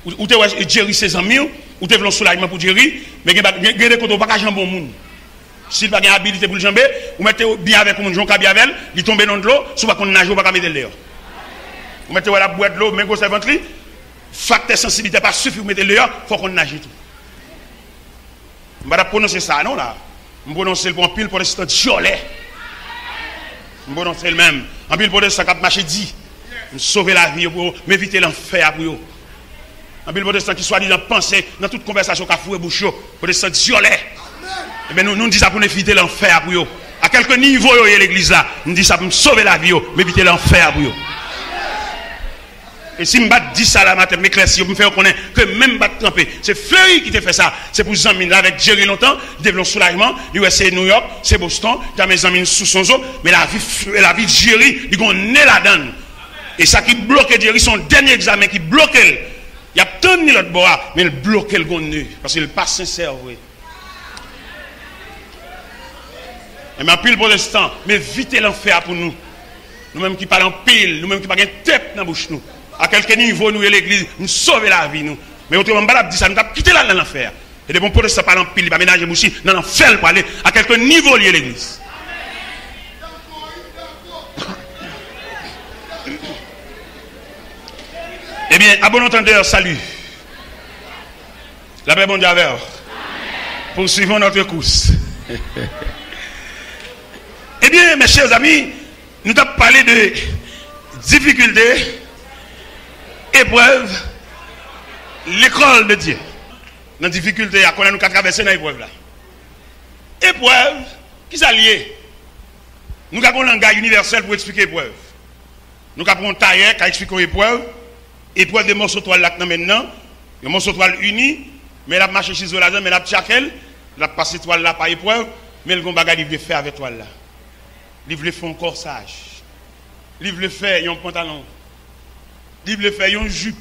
ou, ou te wè Jerry se zanmi w, ou te vle yon soulajman pou Jerry, men gen, gen, gen de kote ou pa ka janbe yon moun. Si l pa gen abilite pou l janbe, ou mèt te byen avèk yon moun, jan w ka byen avè l, li tonbe nan dlo, si w pa konn naje, ou pa ka mete l deyò. Ou mèt te wè l ap bwè dlo, men gwosè vant li, faktè sansiblite pa sifi pou mete l deyò, fò w konn naje tou. M pa t ap pwononse sa a non la. M pwononse l pou anpil pwotestan dyòlè. M pwononse l menm. Anpil pwotestan k ap mache di, m sove lavi yo pou yo, m evite lanfè a pou yo. Anpil pwotestan ki swadizan panse nan tout konvèsasyon ka foure bouch yo, pwotestan dyòlè. Ebyen nou, nou di sa pou n evite lanfè a pou yo. A kèlke nivo yo ye legliz la, m di sa pou m sove lavi yo, m evite lanfè a pou yo. E si m pa t di sa la maten, m eklèsi yo, pou m fè yo konnen ke menm m pa t tranpe. Se Fleury ki te fè sa. Se pou zanmi l avèk Jerry lontan, li te vle yon soulajman, li wè se New York, se Boston, li ta renmen zanmi l sou son zo, men lavi, lavi Jerry, li gen yon ne ladan l. E sa ki bloke Jerry, se yon dènye egzamen ki bloke l. Y ap tann li lòt bò a, men l bloke l gen yon ne, paske l pa sensè vre. Enben, anpil pwotestan, m evite lanfè a pou nou. Nou menm ki pale anpil, nou menm ki pa gen tèt nan bouch nou. A kèlke nivo nou ye legliz, m sove lavi nou. Men otreman, m pa t ap di sa, nou t ap kite l al nan lanfè a. E depi yon pwotestan pale anpil, li pa menaje bouch li, nan lanfè l prale, a kèlke nivo l ye legliz. Ebyen, à bon entendeur, salut. Lapè Bondye avè w. Poursuivons notre course. Ebyen, mes chers amis, nou t ap pale de difikilte, eprèv, lekòl de Dye. Nan difikilte a, kounye a nou ka travèse nan eprèv la. Eprèv, kisa l ye? Nou ka gen yon langaj inivèsèl pou eksplike eprèv. Nou ka pran yon tayè, ka eksplike yon eprèv, eprèv de mòso twal la k nan men n nan, Yon moso twal ini, men l ap mache sizo ladan, men l ap tchake l, l ap pase twal la pa eprèv, men l gen yon bagay li vle fè avèk twal la. Li vle fè yon kòsaj. Li vle fè yon pantalon. Li vle fè yon jip.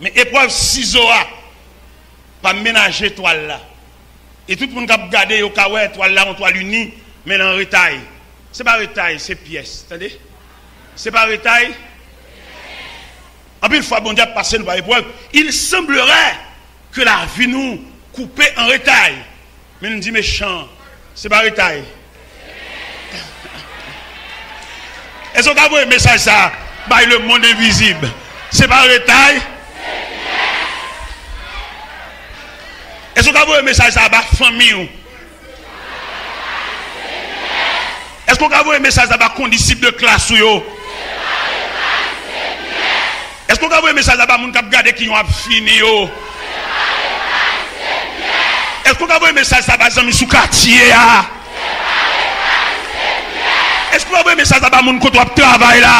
Men eprèv sizo a pa menaje twal la. E tout moun k ap gade yo ka wè twal la, yon twal ini, men l an retay. Se pa retay, se pyès, tande? Se pa retay. Anpil fwa, Bondye ap pase nou pa eprèv. Il semblerait que la vie nous coupe en retay. Men nou di mechan, se pa retay. Èske w ka voye mesaj sa a bay lemonn envizib? Se pa retay. Èske w ka voye mesaj sa a ba fanmi w? Èske w ka voye mesaj sa a ba kondisip de klas ou yo? Èske w ka voye mesaj sa a ba moun k ap gade ki yon ap fini yo? Èske w ka voye mesaj sa a ba zanmi sou katye a? Èske w ka voye mesaj sa a ba moun kote w ap travay la?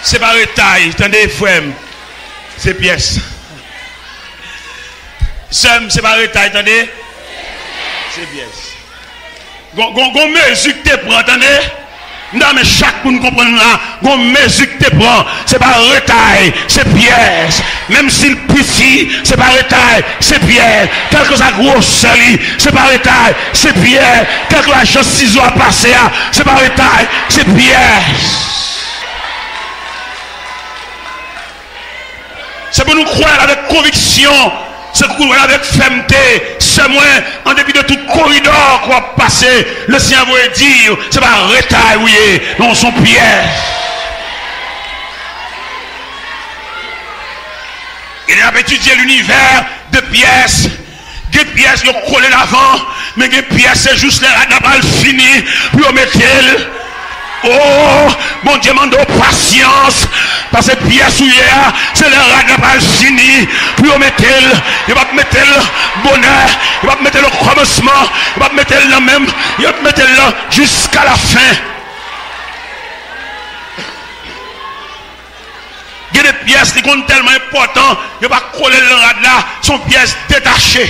Se pa retay, tande, frè m. Se pyès. Sè m, se pa retay, tande. Se pyès. Gon, gon, gon mezi k te pran, tande. M ta renmen chak moun konprann la. Gon mezi k te pran. Se pa retay, se pyès. Menm si l piti, se pa retay, se pyès. Kèlkeswa gwosè li, se pa retay, se pyès. Kèlkeswa jan sizo a pase a, se pa retay, se pyès. Se pou nou kwè l avèk konviksyon, se pou nou kwè l avèk fèmte. Sè mwen, an depi de tout koridò ke w ap pase, Lesenyè voye di w, se pa retay ou ye, non, se yon pyès. Gen de moun ap etidye linivè de pyès. Gen pyès yo kole l avan, men gen pyès se jis lè rad la pral fini pou yo mete l. O, Bondye mande w pasyans, paske pyès ou ye a, se lè rad la pral fini pou yo mete l. Yo p ap mete l bonè, yo p ap mete l okòmansman, yo p ap mete l nan menm, yo p ap mete l nan jiska lafen. Gen de pyès, li konn tèlman enpòtan, yo pa kole l nan rad la, se yon pyès detache.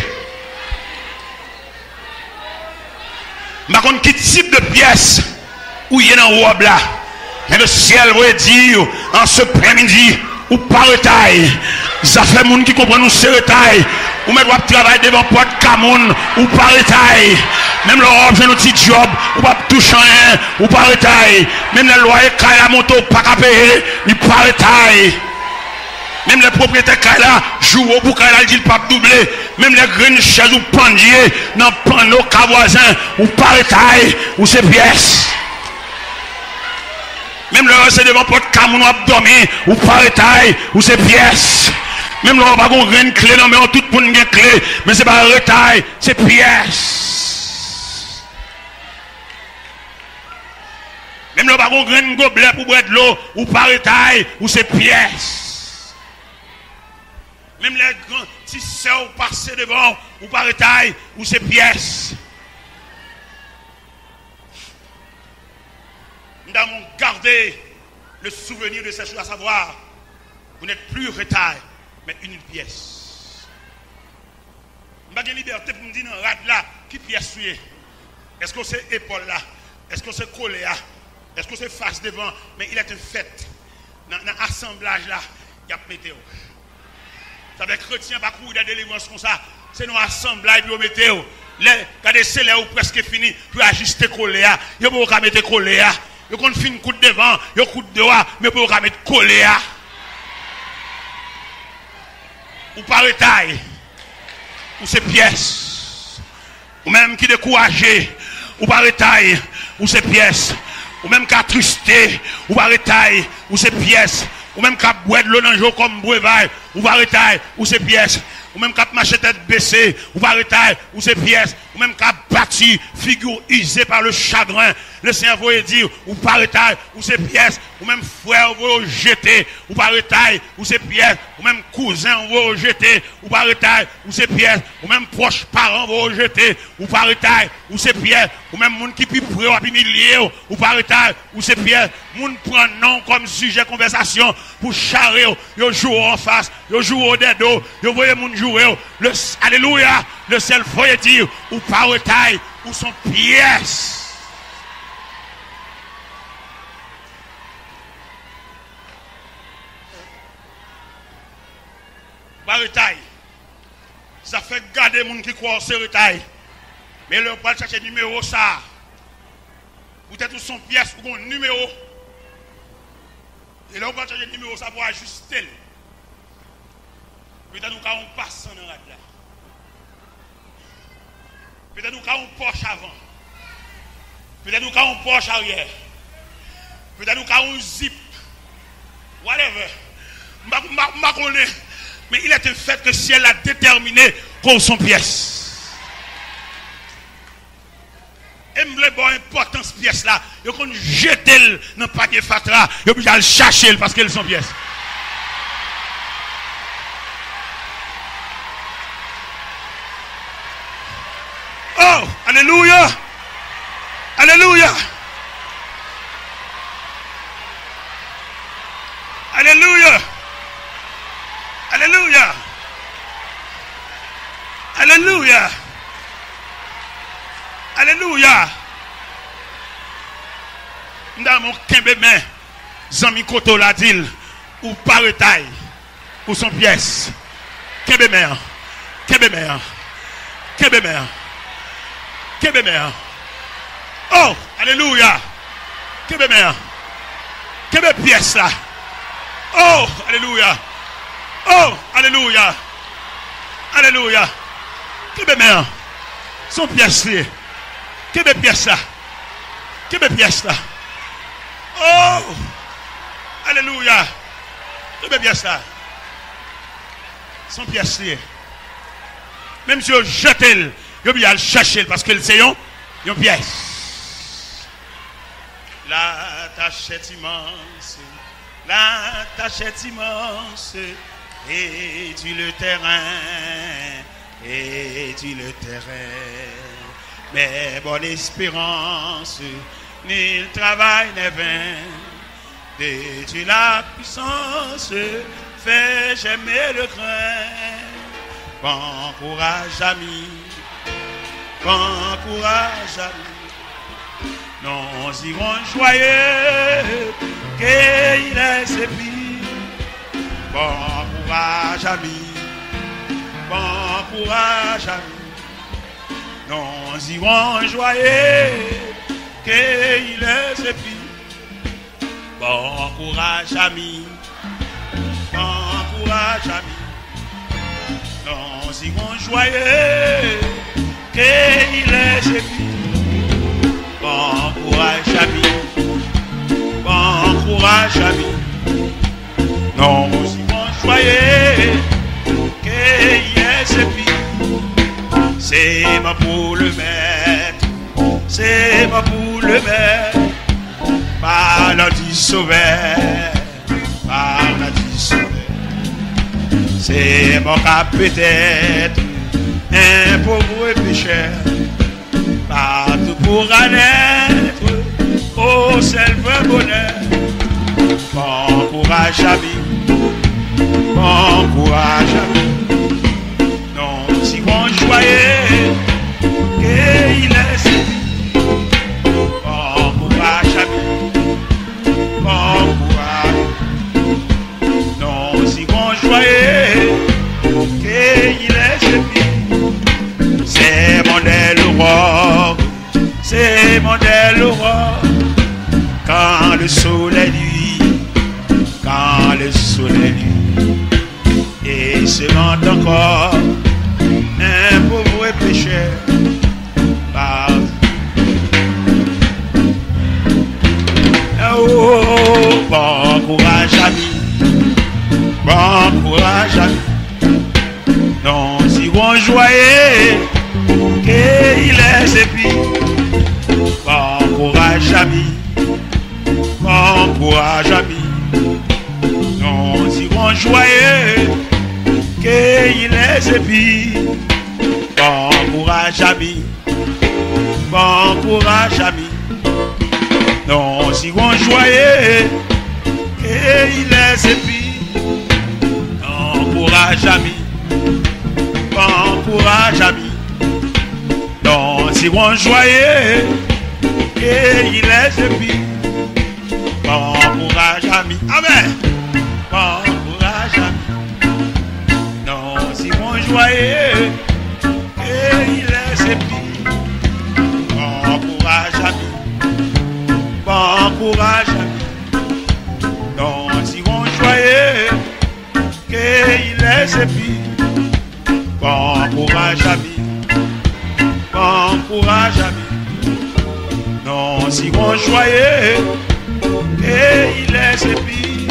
M pa konn ki tip de pyès ou ye nan wòb la, men Lesyèl voye di w, an se prèmidi, ou pa retay. Zafè moun ki konprann ou se retay. Ou mèt w ap travay devan pòt ka moun, ou pa retay. Menm lè w ap jwenn yon ti djòb, ou p ap touche anyen, ou pa retay. Menm lè lwaye kay la monte, ou pa ka peye, li pa retay. Menm lè pwopriyetè kay la, jou ou pou kay la, li di l p ap double. Menm lè grenn chèz ou pandye nan panno ka vwazen, ou pa retay, ou se pyès. Menm lè w se devan pòt ka moun w ap dòmi, ou pa retay, ou se pyès. Menm lè w pa gon grenn kle nan men w, tout moun gen kle, men se pa retay, se pyès. Menm lè w pa gon grenn goblè pou bwè dlo, ou pa retay, ou se pyès. Menm lè gran ti sè w pase devan w, ou pa retay, ou se pyès. Nous avons gardé le souvenir de ces jours, à savoir, vous n'êtes plus retard, mais une pièce. M pa gen libète pou m di nan rad la ki pyès ou ye. Èske w se epòl la? Èske w se kole a? Èske w se fas devan? Men il est un fait, nan, nan asanblaj la, y ap mete w. Sa vle kretyen pa kouri dèyè delivrans konsa. Se nan asanblaj pou yo mete w. Lè, gade, se lè ou prèske fini pou yo ajiste kole a. Yo poko ka mete kole a. Yo konn fin koud devan, yo koud do a, men yo poko ka met kole a. Ou pa retay. Ou se pyès. Ou menm ki dekouraje, ou pa retay, ou se pyès. Ou menm k atriste, ou pa retay, ou se pyès. Ou menm k ap bwè dlo nan je w kòm brevay, ou pa retay, ou se pyès. Ou menm k ap mache tèt bese, ou pa retay, ou se pyès. Ou menm k ap pati, figi w ize pa le chagren, Lesenyè voye di w, ou pa retay, ou se pyès, ou menm frè ou voye w jete, ou pa retay, ou se pyès, ou menm kouzen ou voye w jete, ou pa retay, ou se pyès, ou menm pwòch paran voye w jete, ou pa retay, ou se pyès, ou menm moun ki pi pre w ap imilye w, ou pa retay, ou se pyès, moun pran non w kòm sijè konvèsasyon pou chare w, yo joure w anfas, yo joure w dèdo, yo voye moun joure w, le, alelouya, lesyèl voye di w, ou pa retay, ou se yon pyès. Pa retay. Sa fè gade moun ki kwè w se retay. Men lè w pral chache nimewo sa a, poutèt ou se yon pyès, ou gon nimewo. E lè w pral chache nimewo sa pou ajiste l. Petèt ou ka yon pasan nan rad la. Petèt ou ka yon pòch avan. Petèt ou ka yon pòch aryè. Petèt ou ka yon zip. Whatever. M pa, m pa, m pa konnen. Men il est un fait que syèl la detèmine ke w se yon pyès. E m vle ba w enpòtans pyès la. Yo konn jete l nan panye fatra. Yo oblije al chache l paske l se yon pyès. Oh, alelouya! Alelouya! Alelouya! Alelouya! Alelouya! Alelouya! M ta renmen w kenbe men zanmi kote w la, di l, ou pa retay. Ou se yon pyès. Kenbe men an. Kenbe men an. Kenbe men an. Kenbe men an. Oh, alelouya. Kenbe men an. Kenbe pyès la. Oh, alelouya. Oh, alelouya. Alelouya. Kenbe men an. Se yon pyès li ye. Kenbe pyès la. Kenbe pyès la. Oh, alelouya. Kenbe pyès la. Se yon pyès li ye. Menm si yo jete l, yo oblije al chache l paske l se yon, yon pyès. La ta chè ti manse, la ta chè ti manse, réduit le terrain, réduit le terrain. Mais bonne espérance, nul travail n'est vain. De Dieu la puissance fait germer le grain. Bon courage, ami. Bon courage, ami. Nous irons joyeux, cueillir les épis. Bon courage, ami. Bon courage, ami. Nous irons joyeux, cueillir les épis. Bon courage, ami. Bon courage, ami. Nous irons joyeux, cueillir les épis. Bon courage, ami. Bon courage, ami. Nous irons joyeux, cueillir les épis. Sèman pou le mèt, sèman pou le mèt. Parlant du Sauveur, parlant du Sauveur. Sèman ka petèt un pauvre pécheur partout pour connaître au sèl vrè bonè. Bon courage, ami. Bon courage, ami. Nous irons joyeux, cueillir les épis. Bon courage, ami. Bon courage. Nous irons joyeux, cueillir les épis. Sèman de l'aurore, sèman de l'aurore. Quand le soleil luit, quand le soleil luit. Et sèman encore un pauvre pécheur. Par- Oh, bon courage, ami. Bon courage, ami. Nous irons joyeux, cueillir les épis. Bon courage, Ami, bon courage, ami. Nous irons joyeux, cueillir les épis. Bon courage, ami. Bon courage, ami. Nous irons joyeux, cueillir les épis. Bon courage, ami. Bon courage, ami. Nous irons joyeux, cueillir les épis. Bon courage, ami. Amen. Bon courage, ami. Nous irons joyeux, cueillir les épis. Bon courage, ami. Bon courage, ami. Nous irons joyeux, cueillir les épis. Bon courage, ami. Bon courage, ami. Nous irons joyeux, cueillir les épis.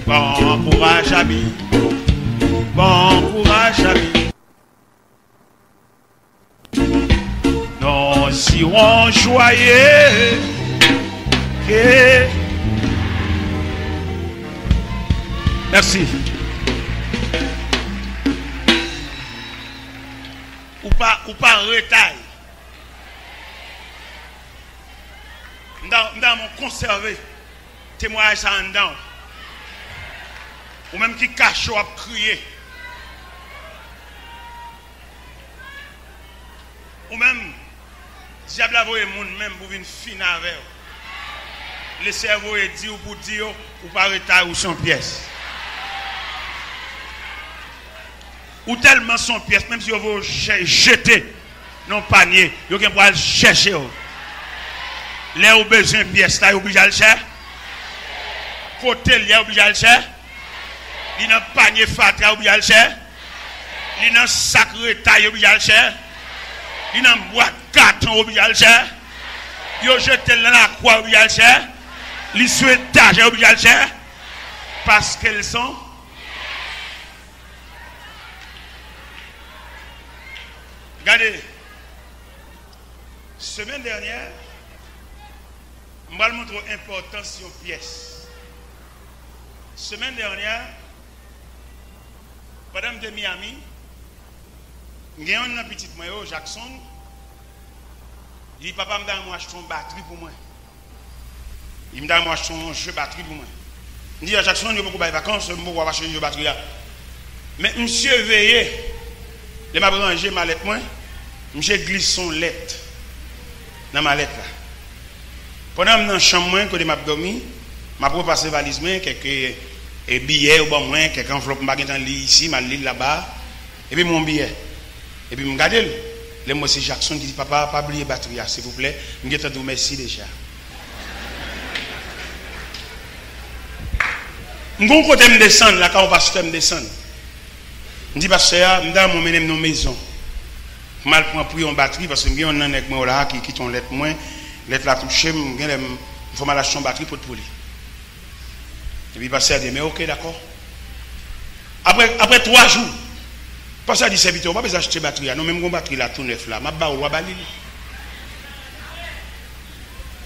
Bon courage, ami. Bon courage, ami. Nous irons joyeux. Que... Merci. Ou pa, ou pa retay. M ta, m ta renmen w konsève temwayaj sa anndan w. Ou menm ki kache w ap kriye. Ou menm, dyab la voye moun menm pou vin fin avè w. Lesenyè voye di w pou di yo, ou pa retay, ou se yon pyès. Ou tèlman se yon pyès, menm si yo voye w chè-, jete nan yon panye, yo gen pou al chèche w. Lè yo bezwen pyès la, yo oblije al chè-, kote l ye, yo oblije al chè-, li nan panye fatra, yo oblije al chè-, li nan sak retay, yo oblije al chè-, li nan bwat katon, yo oblije al chè-, yo jete l nan lakwa, yo oblije al chè-, li sou etajè, yo oblije al chè-, paske l se yon... Gade, semèn dènyè, m pral montre w enpòtans yon pyès. Semèn dènyè, pandan m te Miami, m gen yonn nan pitit mwen yo, Jackson, li, "Papa, m ta renmen w achte yon batri pou mwen." Li, "M ta renmen w achte yon je batri pou mwen." M di, "A Jackson, yo poko bay vakans, m poko ap achte je batri a." Men misye veye, lè m ap ranje malèt mwen, misye glise yon lèt nan malèt la. Pandan m nan chanm mwen, kote m ap dòmi, m ap repase valiz mwen, kèk, e, biyè yo ban mwen, kèk anvlòp m pa gentan li isi, m al li l laba, epi m wè yon biyè. Epi m gade l. Lè m wè se Jackson ki di, "Papa, pa bliye batri a, silvouplè. M gentan di w mèsi deja." M gon kote m desann, lakay yon pastè m desann. M di pastè a, "M ta renmen w mennen m nan yon mezon pou m al pran pri yon batri, paske m gen yon nan nèg mwen yo la a ki kite yon lèt mwen, lèt la touche m, genlè m, m fò m al achte yon batri pot pou li." Epi pastè a di, "Men oke, dakò." Apre, apre twa jou, pastè a di sèvitè, "Ou pa bezwen achte batri a non, men m gon batri la tou nèf la, m ap ba ou l, w a ba li l."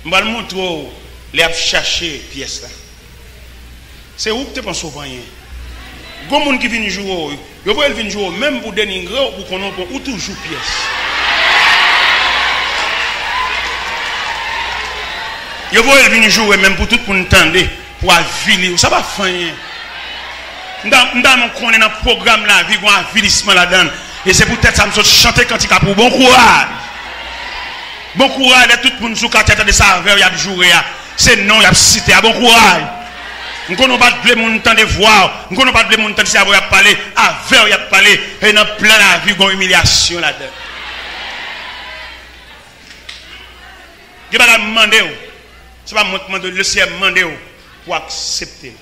M pral montre w lè y ap chache pyès la. Se ou ki te panse w pa anyen. Gon moun ki vin joure w, yo voye l vin joure w menm pou denigre w, pou konnen w, ou toujou pyès. Yo voye l vin joure menm pou tout moun tande, pou avili w. Sa pa fè anyen. M ta, m ta renmen w konnen nan pwogram lavi, gon avilisman ladan l. E se poutèt sa m sot chante kantik la pou ou. Bon kouraj! Bon kouraj lè tout moun sou katye a tande se avè w y ap joure a. Se non w y ap site a. Bon kouraj! M konnen w pa t vle moun tande vwa w. M konnen w pa t vle moun tande se avè w y ap pale. Avè w y ap pale. E nan plan lavi, gon imilyasyon ladan l. Gen bagay m mande w. Se pa mwen k mande w, Lesenyè mande w pou w aksepte l.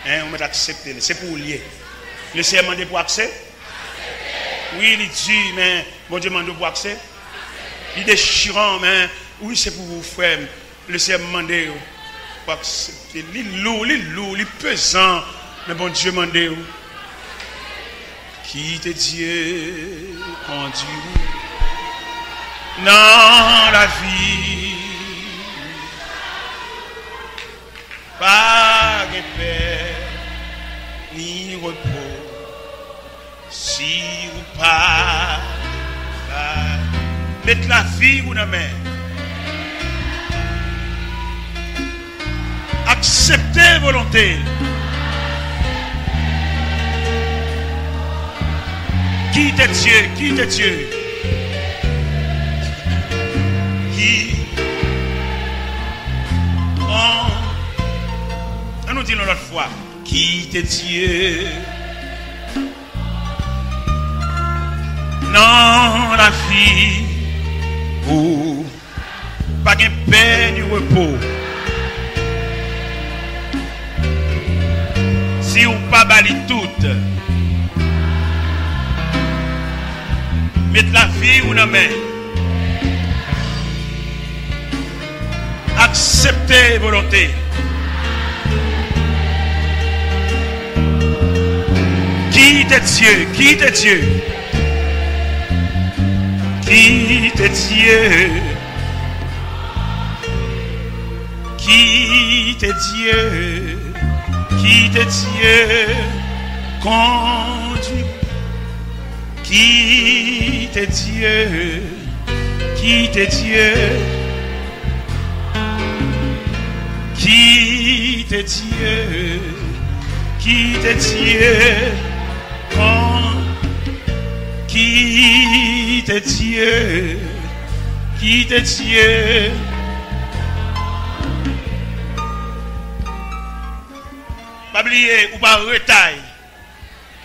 Hein, ou mèt aksepte l. Se pou ou l ye. Lesenyè mande pou aksepte. Wi, li di, men Bondye mande w pou aksepte. Li dechiran, men wi, se pou ou, frè m. Lesenyè mande w pou aksepte. Li lou, li lou, li pezan, men Bondye mande w. Kite Dye kondui ou nan lavi. Pa gen pè ni repo si ou pa ba. Met lavi ou nan men. Aksepte volonte l. Kite Dye, kite Dye. Ki, an, an nou di l yon lòt fwa. Kite Dye nan lavi ou. Pa gen pè ni repo si w pa ba li tout. Met lavi w nan men. Aksepte volonte. Kite Dye, kite Dye. Kite Dye. Kite Dye. Kite Dye kondui. Kite Dye. Kite Dye. Kite Dye. Kite Dye. Kon. Kite Dye. Kite Dye. Pa bliye, ou pa retay.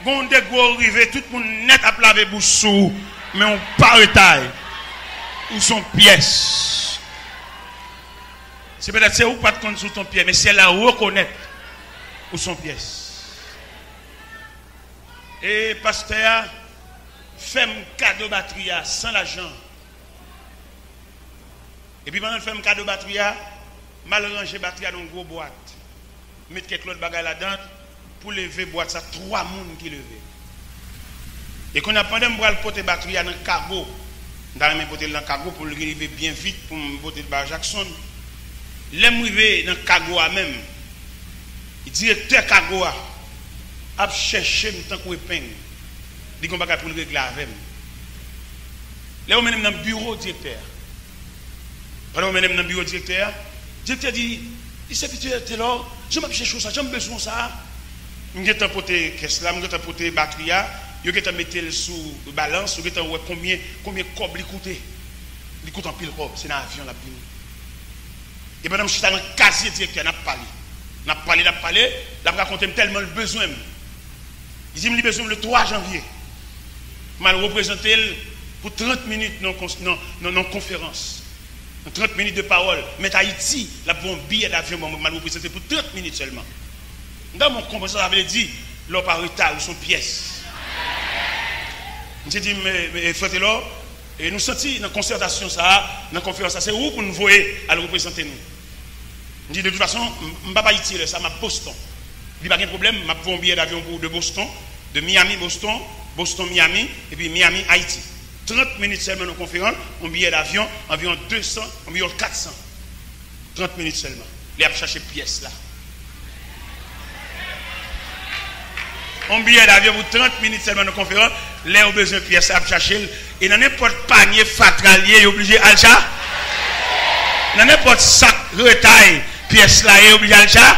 Gon de gwo rive, tout moun nèt ap lave bouch sou ou, men ou pa retay. Ou se yon pyès. Se petèt se ou k pa t konn si w se yon pyès, men syèl la rekonèt ou se yon pyès. E pastè a fè m kado batri a san lajan. Epi pandan l fè m kado batri a, m al ranje batri a nan yon gwo bwat. M met kèk lòt bagay ladan l. Pou leve bwat sa, twa moun ki leve. E kounye a, pandan m pral pote batri a nan kago, m ta renmen pote l nan kago pou l rive byen vit pou m pote l ba Jackson. Lè m rive nan kago a menm, direktè kago a ap chèche m tankou epeng. Li gen yon bagay pou l regle avè m. Lè yo mennen m nan biwo direktè a, pandan yo mennen m nan biwo direktè a, direktè di, "Li sèvitè Telor, jan m ap chèche w sa, jan m bezwen w sa a." M gentan pote kès la, m gentan pote batri a, yo gentan mete l sou balans, yo gentan wè konbyen, konbyen kòb li koute. Li koute anpil kòb, se nan avyon l ap vini. E pandan m chita nan kazye direktè a, n ap pale. N ap pale, n ap pale, l ap rakonte m tèlman l bezwen m. Li di m li bezwen m le twa janvye. M al reprezante l pou trant minit nan, nan, nan, nan konferans. Nan trant minit de pawòl. Mèt Ayiti, l ap voye yon biyè davyon ban mwen, m al reprezante l pou trant minit sèlman. M ta bon konprann sa sa vle di, lè w pa retay, ou se yon pyès. Misye di m, "E, e, Frè Telor, e nou santi nan konsètasyon sa a, nan konferans sa, se ou pou n voye al reprezante nou." M di, "De tout fason, m, m p ap Ayiti lè sa, m ap Boston." Li, "Pa gen pwoblèm, m ap voye yon biyè davyon pou ou de Boston, de Miami, Boston, Boston, Miami, epi Miami, Ayiti." Trant minit sèlman nan konferans, yon biyè davyon, anviwon de san, anviwon kat san. Trant minit sèlman. Li ap chache pyès la. Yon biyè davyon pou trant minit sèlman nan konferans. Lè yo bezwen pyès la, ap chache l. E nan nenpòt panye fatra l ye, yo oblije al cha-, nan nenpòt sak retay pyès la ye, yo oblije al cha-,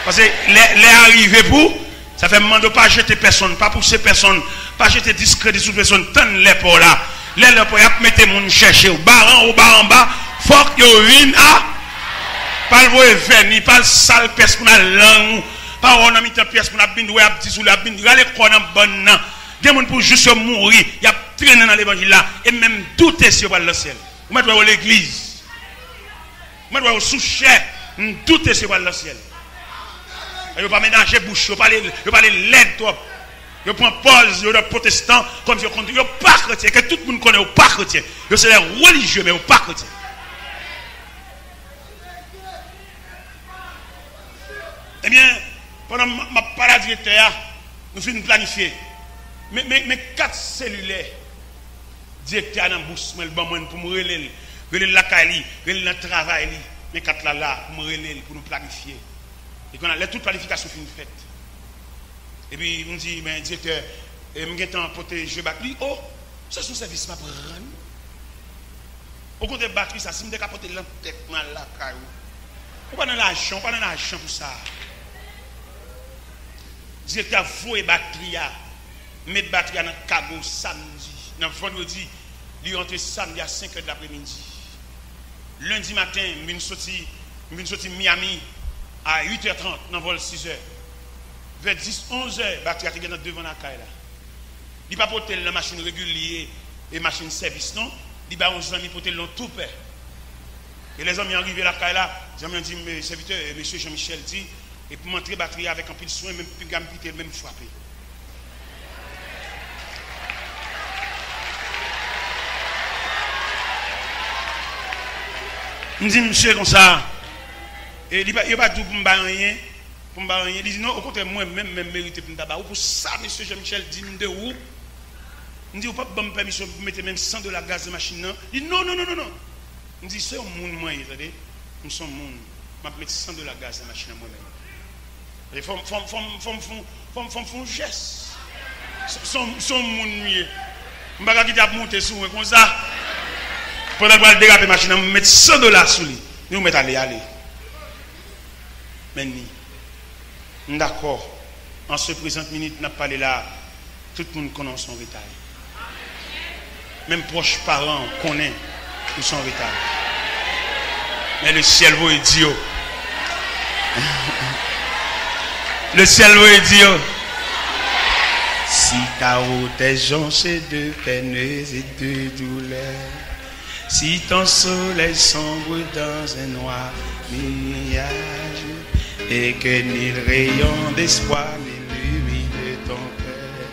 paske lè, lè a rive pou, sa fè m mande w pa jete pèsonn, pa pouse pèsonn, pa jete diskredi sou pèsonn, tann lè pa w la. Lè, lè pa w, y ap mete moun chèche w, baran ou baranba, fòk yo vin a, pa al voye vèni, pa al sal pyès moun nan lang ou, pa wè w nan mitan pyès moun ap vin, wè ap di sou li, ap vin rale kò nan bann nan. Gen moun pou jis yo mouri, y ap trennen nan levanjil la, e m menm m doute si yo pral nan syèl. Ou mèt wè yo legliz. Ou mèt wè yo sou chè, m doute si yo pral nan syèl. Yo pa menaje bouch, yo pale, yo pale lèd twòp. Yo pran pòz, yo nan pwotestan, kòmsi yo konn, yo pa kretyen, ke tout moun konnen yo pa kretyen. Yo se lè relijye, men yo pa kretyen. Ebyen, pandan m, m ap pale a direktè a, nou fin planifye. Men, men, men kat selilè direktè a nan bous mwen, l ban mwen l pou m rele l. Rele l lakay li, rele l nan travay li. Men kat la la pou m rele l, pou nou planifye. E kounye a, lè tout planifikasyon fin fèt, epi m di, "Men, direktè, e m gentan pote je bat li." "O, sa se yon sèvis m ap rann." Okontrè, batri sa, si m te ka pote l nan tèt mwen al lakay ou. Ou pa nan lajan, ou pa nan lajan pou sa. Direktè a voye batri a, met batri a nan kago samdi. Nan vandredi, li rantre samdi a senk è de lapremidi. Lendi maten, m vin soti, m vin soti Miami a uit è trant nan vòl sis è. Vè dis, onz è, batri a te gentan devan lakay la. Li pa pote l nan machin regilye e machin sèvis non. Li bay yon zanmi pote l yon tou pè. E lè zanmi an rive lakay la, zanmi an di m, "Sèvitè, e mesye Jean Michel di, e pou m antre batri a avèk anpil swen, menm piga m kite l, menm frape." M di misye konsa, e li pa, yo pa di w pou m bay anyen, pou m ba w anyen. Li di, "Non, okontrè, mwen menm, menm merite pou m ta ba ou. Pou sa mesye Jean Michel di m de ou." M di, "Ou p ap ban m pèmisyon pou m mete menm san dola gaz nan machin nan?" Li di, "Non, non, non, non, non." M di, "Se yon moun mwen ye, tande. M se yon moun. M ap met san dola gaz nan machin nan mwen menm." E fò m, fò m, fò m, fò m, fò m, fò m, fò m fè yon jès. Se, se yon, se yon moun m ye. M pa ka kite ap monte sou mwen konsa. Pandan l pral derape machin nan, m met san dola sou li. Li ou mèt ale, ale. Men ni. M dakò. An se prezant minit n ap pale la, tout moun konnen w se yon retay. Menm pwòch paran w konnen ou se yon retay. Men lesyèl voye di yo. Lesyèl voye di yo. Si ta route est jonchée de peines et de douleurs, si ton soleil sombre dans un noir nuage, et que nul rayon d'espoir n'illumine ton cœur,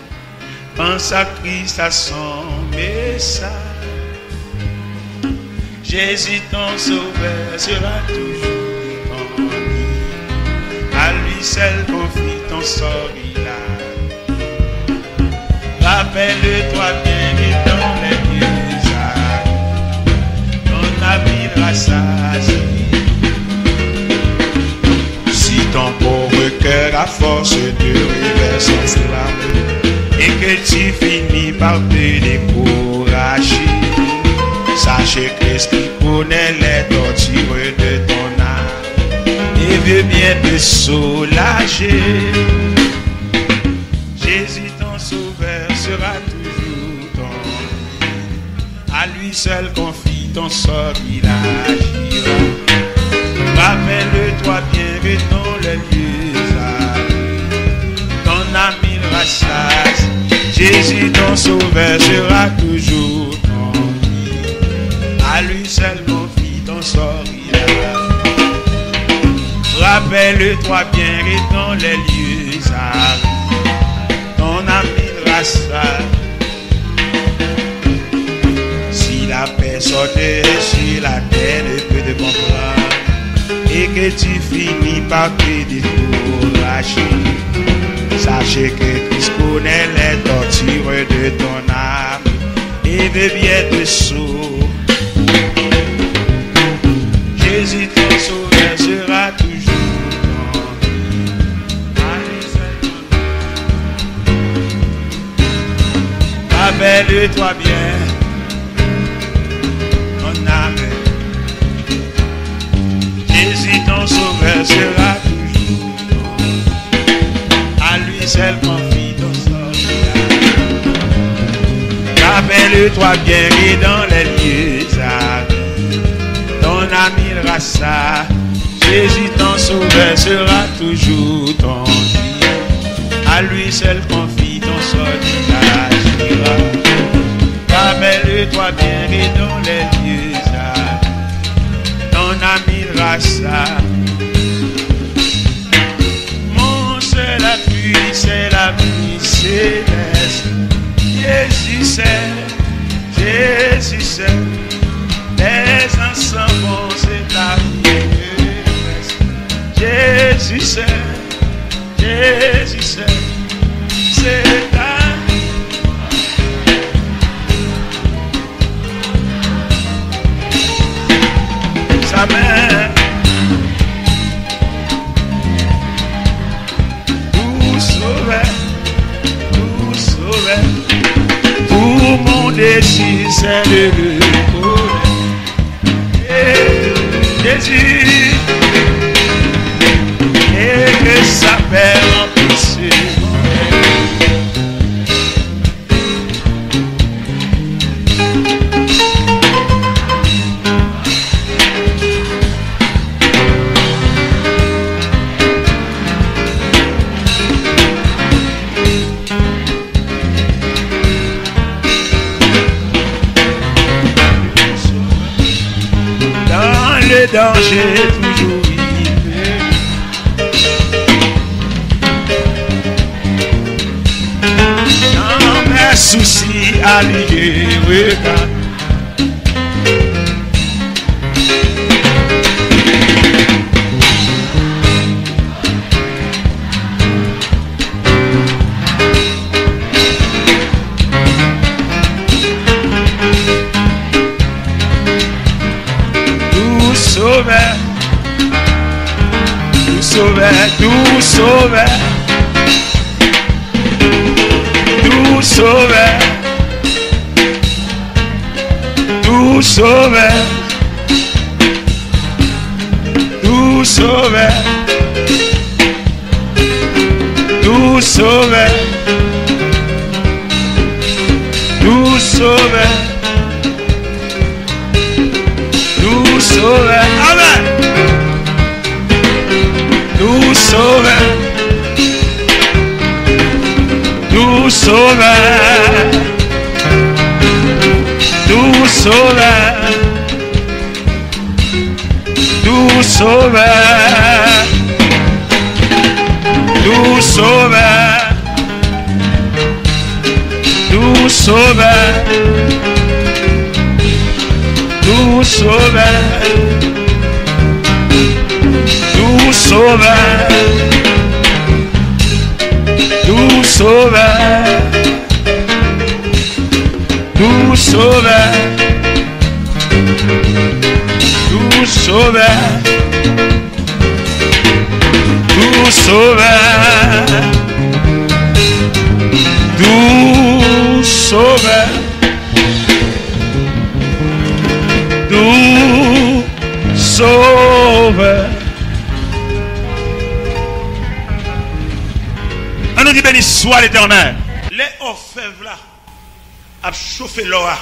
pense à Christ, à son message. Jésus ton sauveur sera toujours ton guide. À lui seul confie ton sort, il a Rappelle-toi bien que dans les vieux âges, ton âme il rassasire. Si ton pauvre cœur, à force de rêves, s'enflamme et que tu finis par te décourager, sache que ce qui connaît les tortures de ton âme et veut bien te soulager. Jésus ton sauveur sera toujours ton guide. À lui seul confie ton sort, il agira. Rappelle-toi bien que dans les lieux arides, ton âme il rassasie. Jésus ton sauveur sera toujours ton guide. À lui seul confie ton sort, il agira. Rappelle-toi bien que dans les lieux arides, ton âme il rassasie. Si la personne sur la terre ne peut te comprendre et que tu finis par te décourager, sache que Christ connaît les tortures de ton âme et veut bien te sauver. Jésus ton sauveur sera toujours ton ami. Rappelle-toi bien, mon âme. Jésus ton sauveur sera toujours. À lui seul confie ton sort. Rappelle-toi bien que dans les lieux arides, ton âme il rassasie. Jésus ton sauveur sera toujours ton guide. À lui seul confie ton sort, il agira. Rappelle-toi bien que dans les lieux arides, ton âme il rassasie. Mon seul appui, c'est la vie céleste. Jésus seul, Jésus seul. Les anges s'en vont, c'est ta vie que reste. Jésus seul, Jésus seul. C'est ta Doux Sauveur, doux Sauveur, tout mon désir c'est de te connaître. Jésus, et que sa paix remplisse mon cœur. Dans le danger, toujours rivé. Dans mes soucis, allié, regarde. Doux Sauveur, doux Sauveur, doux Sauveur, doux Sauveur, doux Sauveur, doux Sauveur, doux Sauveur, doux Sauveur, doux Sauveur. Amen. Doux Sauveur, doux Sauveur, doux Sauveur, doux Sauveur, doux Sauveur, doux Sauveur, doux Sauveur, doux Sauveur, doux Sauveur, doux Sauveur, doux Sauveur, doux Sauveur, doux Sauveur, doux Sauveur. Ann nou di, beni swa Letènèl. Lè òfèv la ap chofe lò a,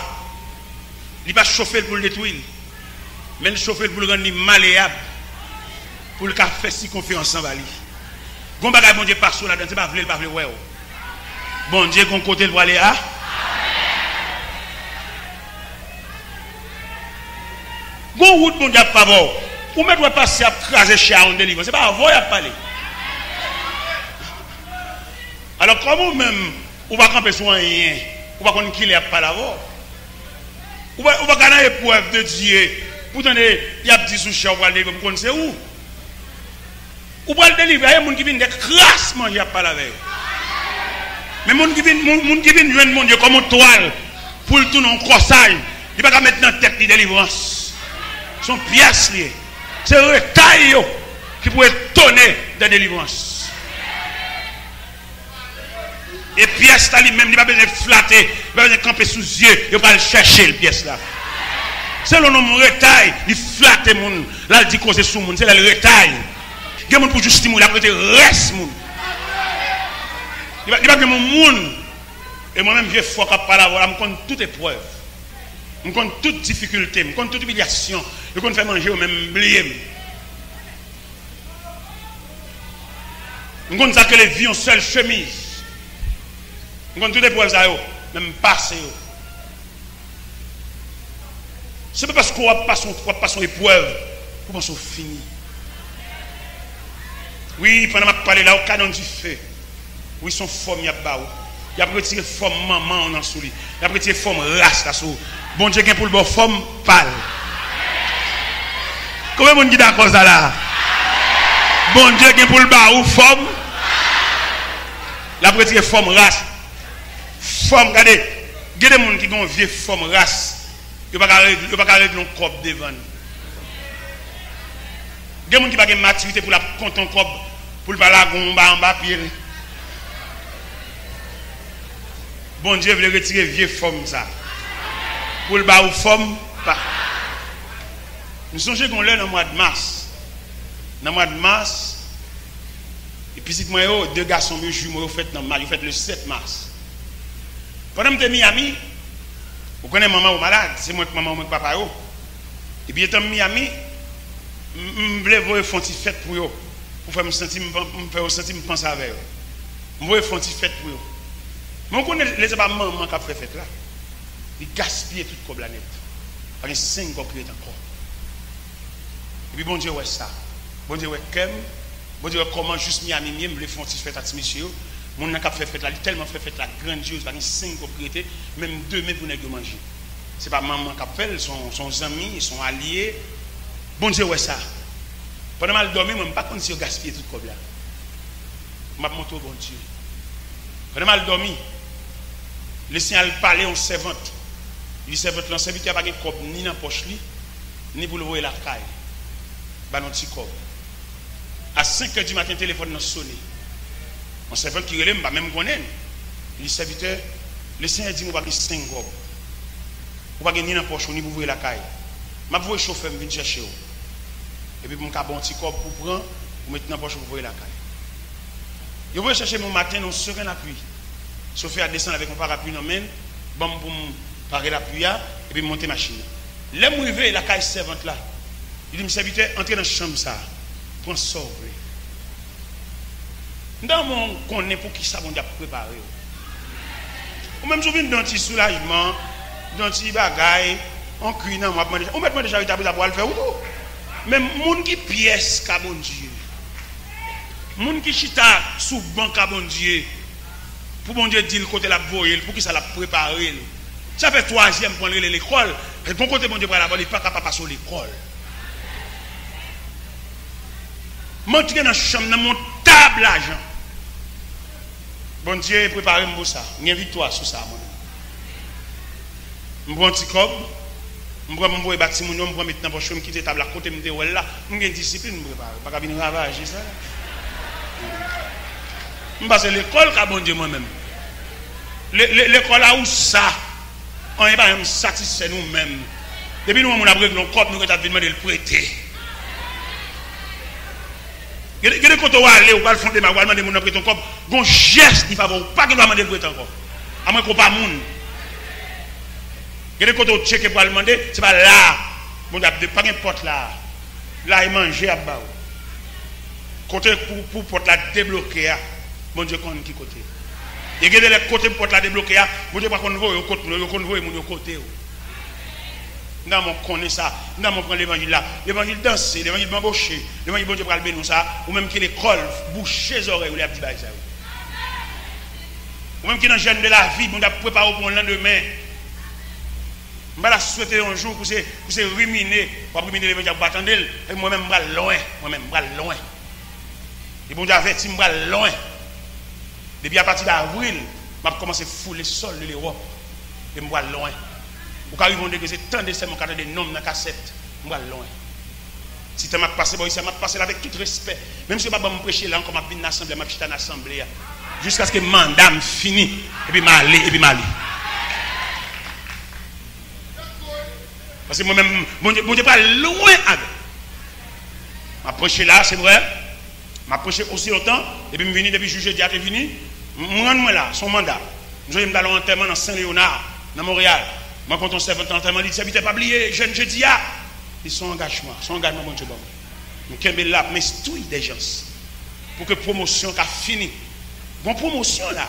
li pa chofe l pou l detwi l, men l chofe l pou l rann li maleyab, pou l ka fè sikonferans anba li. Gon bagay Bondye pase w ladan, se pa vle l pa vle wè w. Bondye gon kote l prale a. Gon wout Bondye ap avè w. Ou mèt wè pastè ap kraze chè a yon delivrans. Se pa avè w y ap pale. Alò, kòm ou menm, ou pa kanpe sou anyen, ou pa konn kilè y ap pale avè w. Ou pa, ou pa ka nan eprèv de Dye pou tande y ap di sou chè ou pral delivre pou konn se ou. Ou pral delivre, a, e moun ki vin de kras manje y ap pale avè yo. Men moun ki vin, moun, moun ki vin jwenn Bondye kòm yon twal pou l tounen yon kòsaj, li pa ka met nan tèt li delivrans. Se yon pyès li ye. Se retay yo ki pou etone de delivrans. E pyès la li menm, li pa bezwen flate, li pa bezwen kanpe sou zye, yo pral chèche l, pyès la. Se yon nonm retay, li flate moun, l al di koze sou moun, se lè l retay. Gen moun pou jis li mouri, l ap rete rès moun. Li pa, li pa gen moun moun. E mwen menm, vye fò k ap pale avè w la, m konn tout eprèv. M konn tout difikilte, m konn tout imilyasyon. Yo konn fè manje yo, men m bliye m. M konn sa k rele vi yon sèl chemiz. M konn tout eprèv sa yo, men m pase yo. Se pa paske w ap pase, w ap pase yon eprèv pou w panse w fini. Wi, pandan m ap pale la, w ka nan dife. Wi, se yon fòm y ap ba ou. Y ap retire fòm manman w nan sou li. Y ap retire fòm ras la sou ou. Bondye gen pou l ba w fòm pa l. Konbyen moun ki dakò sa la? Bondye gen pou l ba ou fòm. L ap retire fòm ras. Fòm, gade, gen de moun ki gen yon vye fòm ras. Yo pa ka regle, yo pa ka regle yon kòb devan l. Gen moun ki pa gen matirite pou l ap kont yon kòb, pou l pa lage yon ba anba pye l. Bondye vle retire vye fòm sa. Pou l ba ou fòm pa. M sonje gen yon lè nan mwa d mas. Nan mwa d mas, e pitit mwen yo, de gason m yo, jimo yo fèt nan mas, yo fèt le sèt mas. Pandan m te Miami, ou konnen manman yo malad, se mwen k manman yo, mwen k papa yo. Epi etan m Miami, m, m vle voye fè yon ti fèt pou yo, pou fè m santi m, m fè yo santi m panse avè yo. M voye fè yon ti fèt pou yo. Men ou konnen lè se pa manman k ap fè fèt la, li gaspiye tout kòb la nèt. Pa gen senk kòb ki ret ankò. Epi Bondye wè sa. Bondye wè kè m. Bondye wè kòman jis Miami m ye, m vle fè yon ti fèt a ti mesye yo. Moun nan k ap fè fèt la, li tèlman fè fèt la grandyoz, pa gen senk kòb ki rete, menm demen pou nèg yo manje. Se pa manman k ap fè l, se yon, se yon zanmi, se yon alye. Bondye wè sa. Pandan m al dòmi, mwen, m pa konn si yo gaspiye tout kòb la. M ap montre w Bondye. Pandan m al dòmi, Lesenyè al pale yon sèvant. Li di sèvant lan, sèvitè a pa gen kòb ni nan pòch li, ni pou l voye lakay. Ba l yon ti kòb. A senk è di maten, telefòn nan sone. Yon sèvant ki rele m, m pa menm konnen l. Li di, sèvitè, Lesenyè di m ou pa gen senk kòb. Ou pa gen ni nan pòch ou, ni pou voye lakay. M ap voye chofè m vin chèche w. Epi pou m ka ba w yon ti kòb pou pran, pou met nan pòch ou pou voye lakay. Yo voye chèche m yon maten nan yon seren lapli. Chofè a desann avèk yon parapli nan men l, ban m pou m pare lapli a, epi m monte machin nan. Lè m rive lakay sèvant la, li di m, sèvitè, antre nan chanm sa a, pran sa w vle. M ta renmen w konnen poukisa Bondye ap prepare w. Ou menm si w vin di yon ti soulajman, di yon ti bagay, yon kri nan mwen ap mande, ou mèt mande charite apre sa pou al fè wout ou. Men moun ki pyès ka Bondye, moun ki chita sou ban ka Bondye, pou Bondye di l kote l ap voye l, poukisa l ap prepare l. Sa fè twazyèm pwen l rele lekòl. Paske gon kote Bondye pral avè w, li pa ka pa pase w lekòl. M antre nan chanm nan, m yon tab lajan. Bondye prepare m pou sa. M gen viktwa sou sa, mwen menm. M pran ti kòb, m pran, m voye ba timoun yo, m pran met nan pòch yo, m kite tab la kote m te wè l la. M gen disiplin, m prepare. M pa ka vin ravaje sa. M pase lekòl ka Bondye mwen menm. Le, le, lekòl a ou sa. Anyen pa janm satisfè nou menm. Depi nou wè moun ap regle yon kòb, nou gentan ap vin mande l prete. Gen, gen de kote w ale, ou pral fè yon demach, ou pral mande moun nan prete yon kòb, gon jès li pa fè, ou pa gen dwa mande l prete ankò. Amwen ke w pa moun. Gen de kote w tcheke pral mande, se pa la. Bondye ap de, pa gen pòt la. La e manje y ap ba w. Kote pou, pou pòt la debloke a, Bondye konn ki kote. E gen de lè kote pou pòt la debloke a, Bondye pa konn voye w kot moun yo, yo konn voye moun yo kote w. M ta renmen w konnen sa. M ta renmen w pran levanjil la. Levanjil danse, levanjil banboche, levanjil Bondye pral beni w sa. Ou menm ki lekòl, bouche zòrèy ou lè y ap di bagay sa yo. Ou menm ki nan jèn de lavi, Bondye ap prepare w pou yon landemen. M pa ta swete yon jou pou se, pou se rimine, w ap rimine levanjil la, ou pa tande l. E mwen menm, m pral lwen. Mwen menm, m pral lwen. E Bondye avèti m, m pral lwen. Depi apati de avril, m ap kòmanse foule sòl de Lewòp. E m pral lwen. Ou ka rive yon degre, se tande sèlman, ou ka tande non m nan kasèt. M pral lwen. Si tan m ap pase bò isi a, m ap pase l avèk tout respè. Menm si yo pa ban m preche la ankò, m ap vin nan asanble a, m ap chita nan asanble a. Jiskaske manda m fini, epi m ale, epi m ale. Paske mwen menm, Bondye, Bondye pral lwen avè m. M ap preche la, se vre. M ap preche osi lontan, epi m vini, depi jou jedi a te vini, m, m rann mwen la, se yon manda. M sonje m t al yon antèman nan Sen Leyona, nan Monreyal. M rankontre yon sèvant nan antèman, li di, sèvitè, pa bliye jèn jedi a. Li se yon angajman, se yon angajman Bondye ban mwen. M kenbe l la, m enstwi de jans. Pou ke pwomosyon ka fini. Gon pwomosyon la.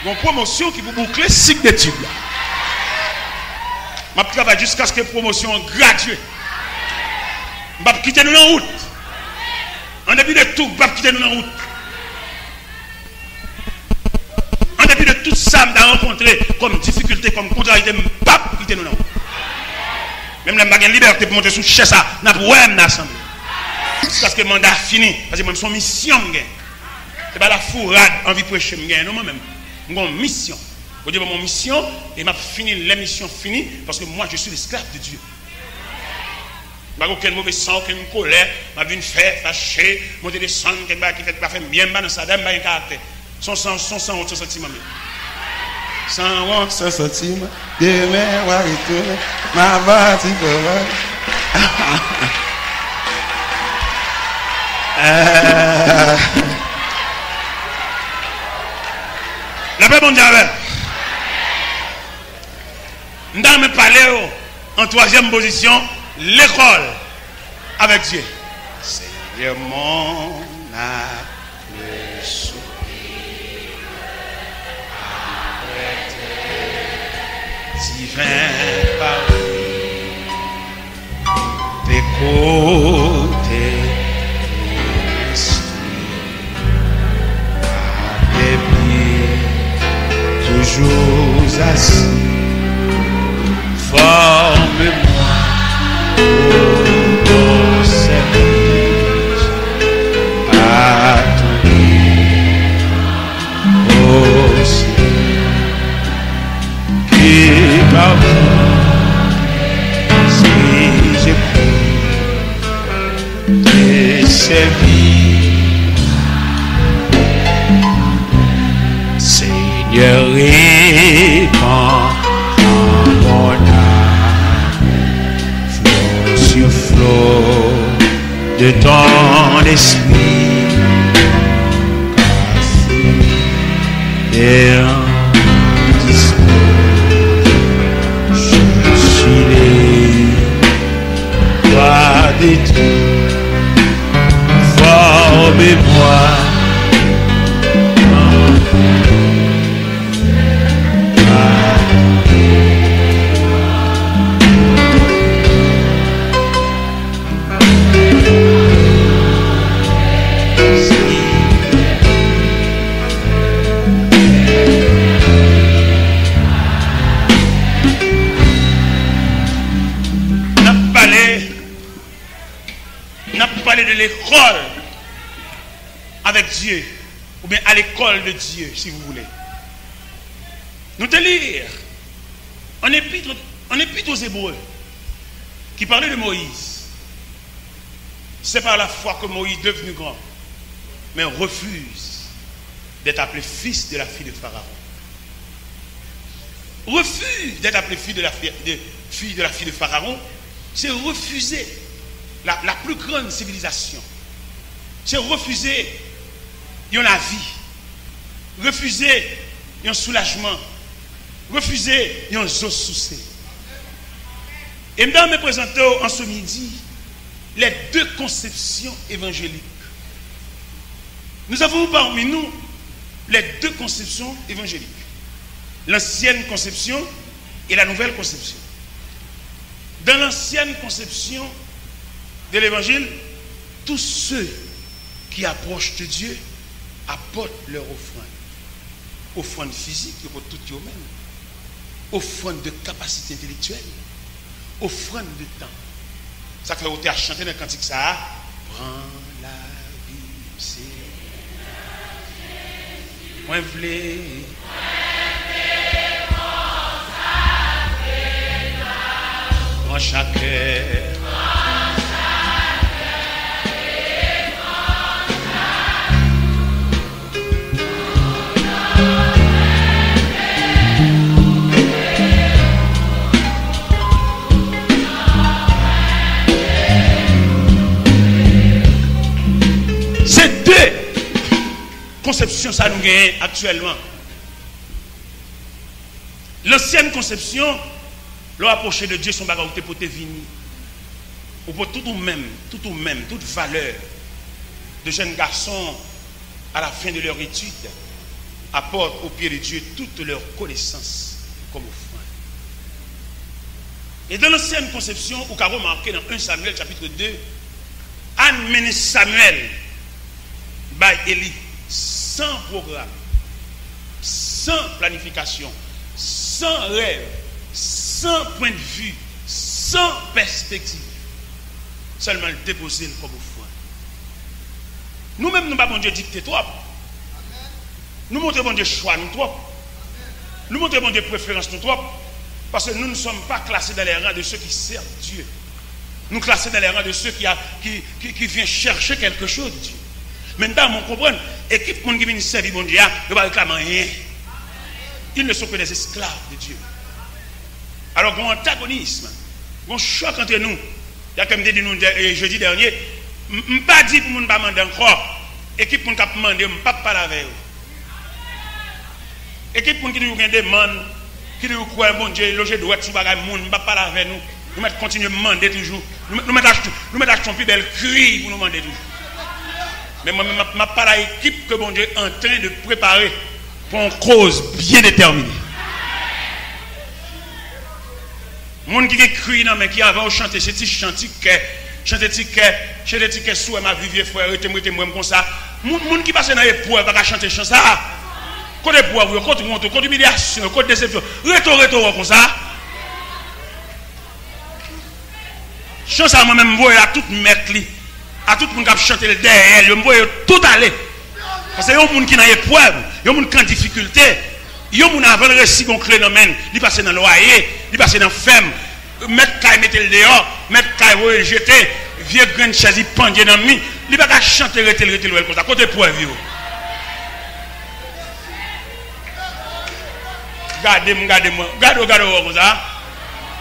Gon pwomosyon ki pou boukle sik detid la. M ap travay jiskaske pwomosyon an gradye. M p ap kite nou nan wout. An depi de tou, m p ap kite nou nan wout. An depi de tout sa m ta rankontre kòm difikilte, kòm kontrarite, m p ap kite nou nan wout. Menm lè m pa gen libète pou monte sou chè sa, n ap wè m nan asanble. Jiskaske manda fini, paske mwen, se yon misyon m gen. Se pa lafourad, anvi preche m gen, non, mwen menm. M gen yon misyon. Bondye ban mwen yon misyon, e m ap fini l lè misyon fini, paske mwen, je suis l'esclave de Dieu. M pa gen okenn move san, okenn kolè, m ap vin fè, fache, monte desann, kèk bagay ki fèt pa fè m byen, m pa nan sa. Dayè, m pa gen karaktè. Son san, son sanwont, san santiman m ye. Sanwont, san santiman. Demen, w a retounen. M a pati travay. Eh. Lapè Bondye avè w. M ta renmen pale w an twazyèm pozisyon, lekòl avèk Dye. Seigneur, mon âme soupire après tes divins paroles. Écoutez l'esprit à tes pieds, toujours assis. Forme-moi pour ton service, à ton œuvre aussi. Que partout, si je prie, te servir. Seigneur, répands en mon âme flot sur flot de ton esprit, car si et dispose, je suis le roi de Dieu, forme-moi. N ap pale, n ap pale de lekòl avèk Dye, oubyen à l'école de Dieu, si vous voulez. Nou te li an Epit, an Epit aux Hébreux, ki pale de Moïse. C'est par la foi que Moïse, devenu grand, mais refuse d'être appelé fils de la fille de Pharaon. Refuse d'être appelé fils de la fille de, fille de la fille de Pharaon, c'est refuser la, la plus grande civilisation. C'est refuser yon lavi, refize yon soulajman, refize yon zo souse. E m ta renmen prezante w an se midi les deux conceptions évangéliques. Nous avons parmi nous les deux conceptions évangéliques, l'ancienne conception et la nouvelle conception. Dans l'ancienne conception de l'évangile, tous ceux qui approchent de Dieu apportent leur offrande. Ofrann fizik, yo pot tout yo menm. Ofrann de kapasite entelektyèl. Ofrann de tan. Sa k fè yo te ap chante nan kantik sa a, pran lavi m, Senyè Jezi, mwen vle. Pran chak kè. Se de konsepsyon sa nou genyen aktyèlman. Lansyèn konsepsyon, lè w apwoche de Dye, se yon bagay ou te pote vini. Ou pot tout ou menm, tout ou menm, tout valè de jèn gason à la fin de leur étude, apportent au pied de Dieu toute leur connaissance comme offrande. Et dans l'ancienne conception, ou ka remake nan un Samuel chapitre deux, Ann mennen Samyèl bay Eli san pwogram, san planifikasyon, san rèv, san pwennvi, san pèspektiv. Sèlman l depoze l kòm ofrann. Nou menm, nou ba Bondye dikte twòp. Nou montre Bondye chwa nou twòp. Nou montre Bondye preferans nou twòp. Parce que nous ne sommes pas classés dans les rangs de ceux qui servent Dieu. Nous classer dans les rangs de ceux qui, a, qui, qui, qui viennent chercher quelque chose de Dieu. Men m ta renmen w konprann, ekip moun ki vin sèvi Bondye a, yo pa reklame anyen. Ils ne sont que des esclaves de Dieu. Alò, gen yon antagonism, gen yon chòk antre nou. Jan ke m te di nou dè- e, jedi dènye, m m pa di pou moun pa mande ankò. Ekip moun k ap mande yo, m p ap pale avè yo. Ekip moun ki toujou gen demann, ki toujou kwè Bondye loje dwèt sou bagay moun, m p ap pale avè nou. Nou mèt kontinye mande toujou. Nou mèt, nou mèt achte, nou mèt achte yon pi bèl kriy pou nou mande toujou. Men mwen menm, m ap, m ap pale a ekip ke Bondye antren de prepare pou yon koz byen detèmine. Moun ki gen kriy nan men, ki avè w chante, se ti chan, ti kè, chante ti kè, chante ti kè, sou wè m ap viv vye frè, rete m, rete m, wè m konsa. Moun, moun ki pase nan eprèv pa ka chante chan sa a. Kote eprèv yo, kote wont yo, kote imilyasyon yo, kote desepsyon? Rete w, rete w, wè w konsa. Chan sa a, mwen menm, m voye l a tout mèt li, a tout moun k ap chante l dèyè l yo, m voye yo tout ale. Paske yon moun ki nan eprèv, yon moun ki nan difikilte, yon moun avan l resi gen kle nan men l, li pase nan lwaye, li pase nan fèm, mèt kay mete l deyò, mèt kay voye l jete, vye grenn chèz li pandye nan mi, li pa ka chante rete l, rete l, wè l konsa. Kote eprèv yo? Gade m, gade mwen, gade w, gade w, wè w konsa.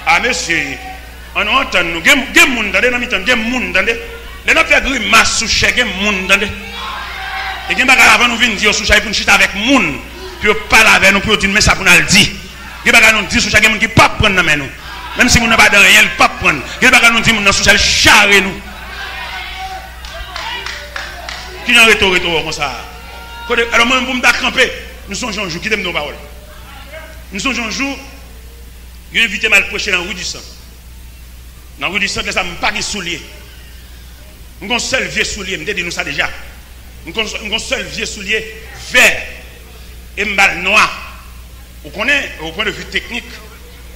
A, mesye. Ann nou antann nou. Gen, gen moun, tande, nan mitan n, gen moun, tande. Lè n ap fè grimas sou chè, gen moun, tande. E gen bagay avan nou vin di yo sou chè, e pou n chita avèk moun, pou yo pale avè nou, pou yo di n men sa pou n al di. Gen bagay nou di sou chè, gen moun ki p ap pran nan men nou. Menm si moun nan pa di anyen, l p ap pran. Gen bagay nou di moun nan sou chè, l chare nou. Kijan rete w, rete w konsa? Kote, alò mwen menm pou m ta kanpe, m sonje yon jou, kite m di yon pawòl. M sonje yon jou, yo envite m al preche nan Ri di Sant. Nan Ri di Sant, lè sa a, m pa gen soulye. M gen yon sèl vye soulye, m te di nou sa deja. M gen, m gen yon sèl vye soulye vè e m ba l nwa. Ou konnen, o pwen de vi teknik,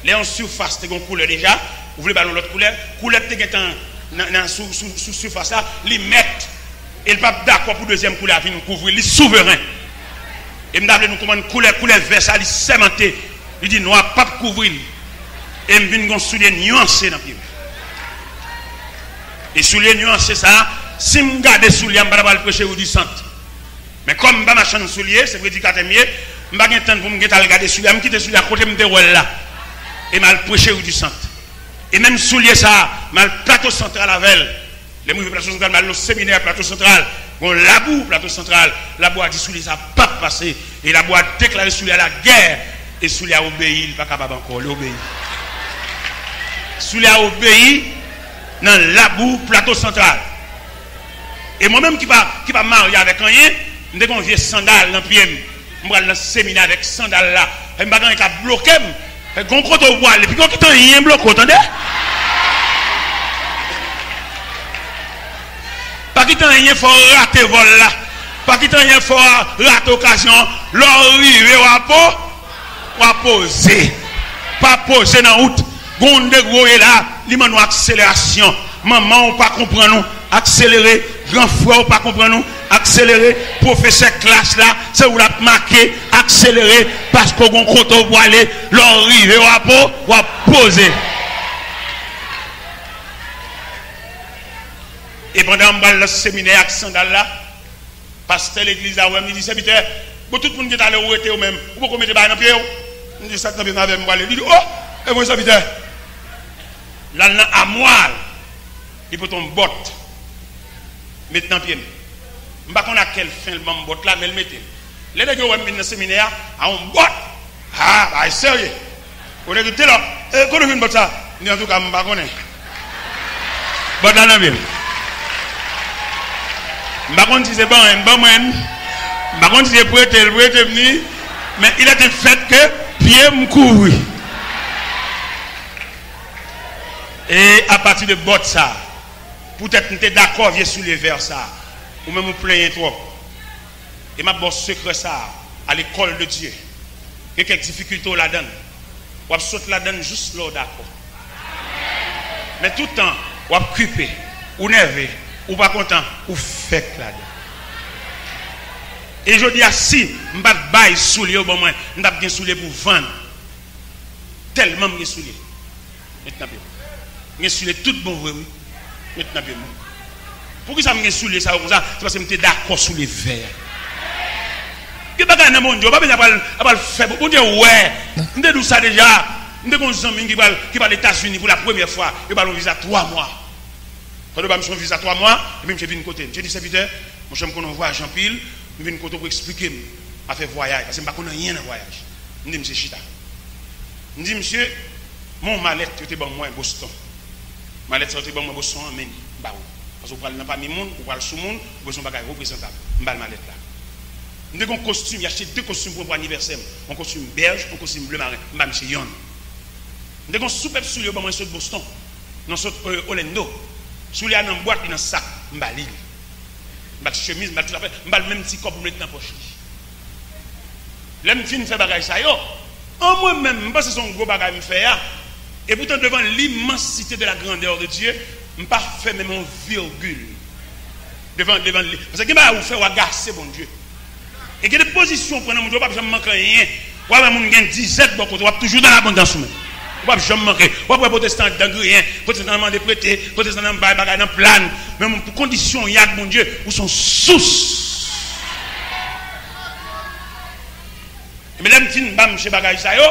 lè yon sifas te gen yon koulè deja, ou vle ba l yon lòt koulè, koulè k te gentan nan, nan, sou, sou, sou sifas la, li mèt, e l p ap dakò pou dezyèm koulè a vin kouvri l, li souveren. E m ta vle nou konprann koulè, koulè vè sa, li sèmante, li di nwa p ap kouvri l. E m vin gen yon soulye nyanse nan pye m. E soulye nyanse sa, si m gade soulye a, m pa ta pral preche Ri di Sant. Men kòm m pa machann soulye, se predikatè m ye, m pa gen tan pou m gentan al gade soulye a, m kite soulye a kote m te wè l la. E m al preche Ri di Sant. E menm soulye sa, m al Plato Santral avè l. Lè m rive Plato Santral, m al nan seminè Plato Santral. Gen yon labou Plato Santral. Labou a di soulye sa p ap pase. E labou a deklare soulye a lagè. E soulye a obeyi, li pa kapab ankò, li obeyi. Soulye a obeyi nan labou Plato Santral. E mwen menm ki pa, ki pa marye avèk anyen, m te gen yon vye sandal nan pye m. M pral nan seminè avèk sandal la. E m pa gen anyen k ap bloke m. E gen yon kote w pwale, pito w kite anyen bloke w, tande? Pa kite anyen fè w rate vòl la. Pa kite anyen fè w rate okazyon an. Lè w rive, w ap, w ap poze. Pa poze nan wout. Gon de gwo ye la, li mande w akselerasyon. Manman w pa konprann ou, akselere. Gran frè w pa konprann ou, akselere. Pwofesè klas la, se ou l ap make, akselere. Paske w gon kote w pwale, lè w rive, w ap, w ap poze. E pandan m pral nan seminè ak sandal la, pastè legliz la wè m, li di, "Sèvitè, bon, tout moun gentan ale, ou rete ou menm. Ou poko mete bagay nan pye w?" M di, "Sa k nan pye m avè m pwale." Li di, "O, e vre, sèvitè." L al nan amwa l, li pote yon bòt, met nan pye m. M pa konn ak kèl fen l ban m bòt la, men l mete l. Lè nèg yo wè m vin nan seminè a, a yon bòt. A, bagay serye. Ou nèg yo te la, "E, kote w jwenn bòt sa?" M di, "Antouka, m pa konnen." Bòt la nan pye m. M pa konn si se ban mwen, ban mwen. M pa konn si se prete l, prete m ni. Men il est un fait que pye m kouvri. E apati de bòt sa, poutèt m te dakò vye soulye vè sa, ou menm ou plenyen twòp. E m ap ba w sekrè sa a, à l'école de Dieu. Gen kèk difikilte w ladan l. W ap sot ladan l jis lè w dakò. Men tout tan, w ap okipe, ou nève, ou pa kontan, ou fèk ladan l. E jodi a, si m pa t bay soulye yo ban mwen, m t ap gen soulye pou vann. Tèlman m gen soulye. Met nan pye m. M gen soulye tout bon vre, wi. Met nan pye m. Poukisa m gen soulye sa yo konsa? Se paske m te dakò soulye vè. Gen bagay nan Bondye, ou pa bezwen ap al, ap al fè. Bondye wè. M te di w sa deja. M te gen yon zanmi m ki pral, ki pral Etazini pou la premyè fwa. Yo ba l yon viza twa mwa. Pandan yo ba misye yon viza twa mwa, epi misye vin kote m. Misye di, "Sèvitè, monchè, m konnen w vwayaje anpil. M vin kote w pou eksplike m afè vwayaj, paske m pa konn anyen nan vwayaj." M di misye, "Chita." M di misye, "Men yon malèt yo te ban mwen Boston. Malèt sa yo te ban mwen Boston an, men m ba ou. Paske w pral nan pami moun, ou pral sou moun, ou bezwen yon bagay reprezantab." M ba l malèt la. M te gen yon kostim, y achte de kostim pou mwen pou anivèsè m. Yon kostim bèj, yon kostim ble maren. M ba misye yonn. M te gen yon soupèp soulye yo ban mwen sot Boston. Non, sot, euh, Orlando. Soulye a nan bwat, li nan sak. M ba li l. M ba l chemiz, m ba l tout afè. M ba l menm ti kòb pou m met nan pòch li. Lè m fin fè bagay sa yo, an mwen menm, m panse se yon gwo bagay m fè a. Epoutan, devan l'immensité de la grandeur de Dieu, m pa fè menm yon virgil. Devan, devan li. Paske gen bagay ou fè, ou agase Bondye. E gen de pozisyon ou pran nan moun yo, w p ap janm manke anyen. W a wè moun gen dizèt bò kote, w ap toujou nan labondans ou menm. Ou p ap janm manke. W ap wè pwotestan ap dangriyen, pwotestan ap mande prete, pwotestan ap bay bagay nan plàn. Men moun, pou kondisyon w ye ak Bondye, ou se yon sous. Men lè m fin ba misye bagay sa yo,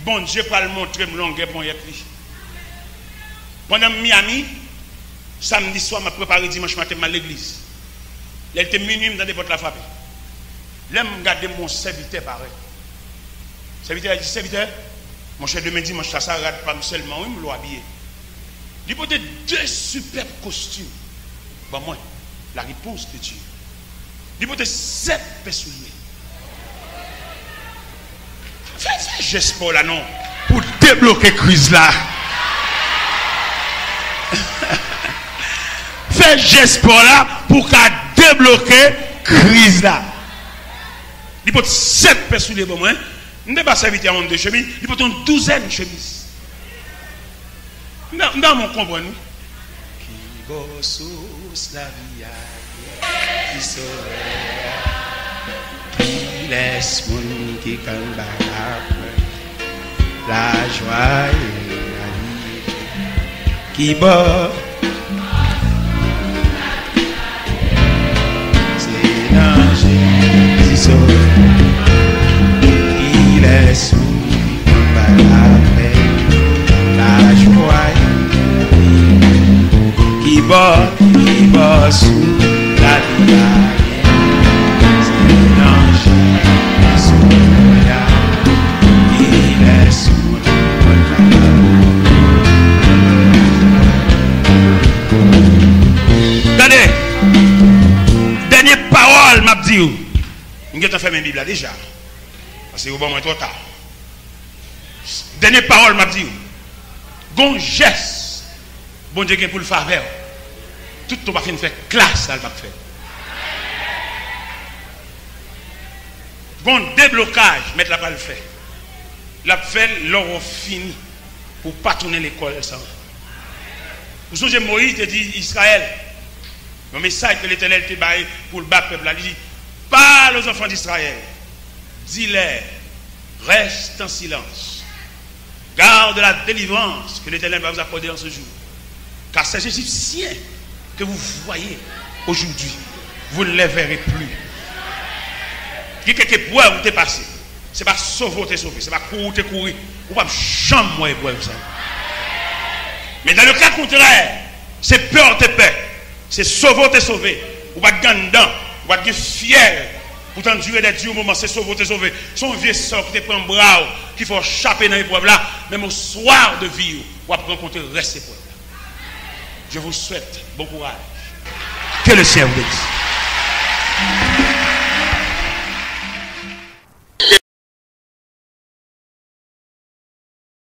Bondye pral montre m longè ponyèt li. Pandan m Miami, samdi swa, m ap prepare dimanch maten m al legliz. Lè l te minui, m tande pòt la frape. Lè m gade, m wè yon sèvitè parèt. Sèvitè a di, "Sèvitè, monchè, demen dimanch la, sa rad pa m sèlman, wi, m lwe abiye." Li pote de sipèb kostim ban mwen, la réponse de Dieu. Li pote sèt pè soulye. Fè, fè jès pa w la non, pou debloke kriz la. Fè jès pa w la pou w ka debloke kriz la. Li pote sèt pè soulye ban mwen. M te ba sèvitè a yon de chemiz, li pote yon douzèn chemiz. M ta, m ta renmen w konprann, wi. Ki bò sous lavi a ye, ki sovè a, kilès moun ki ka bay laprè, lajwa e lalibète? Ki bò? Se nan Jezi sovè, kilès moun ki bay lapè, lajwa e ki bò, ki bò sou lavi a ye. Se nan Jezi sovè a, kilès moun ki bay lapè. Tande, dènye pawòl m ap di w. M gentan fèmen Bib la deja. Paske yo ban mwen twò ta. Dènye pawòl m ap di w. Gon jès Bondye gen pou l favè w. Tout tan w pa fin fè klas la, l p ap fè. Gon deblokaj Mèt la pral fè. L ap fè l lè w fini. Pou w pa tounen lekòl sa ankò. Ou sonje Moyiz te di Izrayèl, yon mesaj ke Letènèl te bay pou l ba pèp la, li di, "Parle aux enfants d'Israël, dis-leur, reste en silence, garde la délivrance que l'Éternel va vous accorder en ce jour, car ces Égyptiens que vous voyez aujourd'hui, vous ne les verrez plus." Gen kèk eprèv ou te pase. Se pa sove w te sove, se pa kouri w te kouri. Ou p ap janm wè eprèv sa yo. Men dans le cas contraire, se pè w te pè, se sove w te sove. Ou pa t gen anndan, ou pa t gen fyèl pou t andire des durs moments, se sove w te sove. Se yon vye sè w ki te pran bra w, ki fè w chape nan eprèv la, menm au soir de vie w, w ap rankontre rès eprèv la. Je vous souhaite bon courage. Que le Seigneur vous bénisse.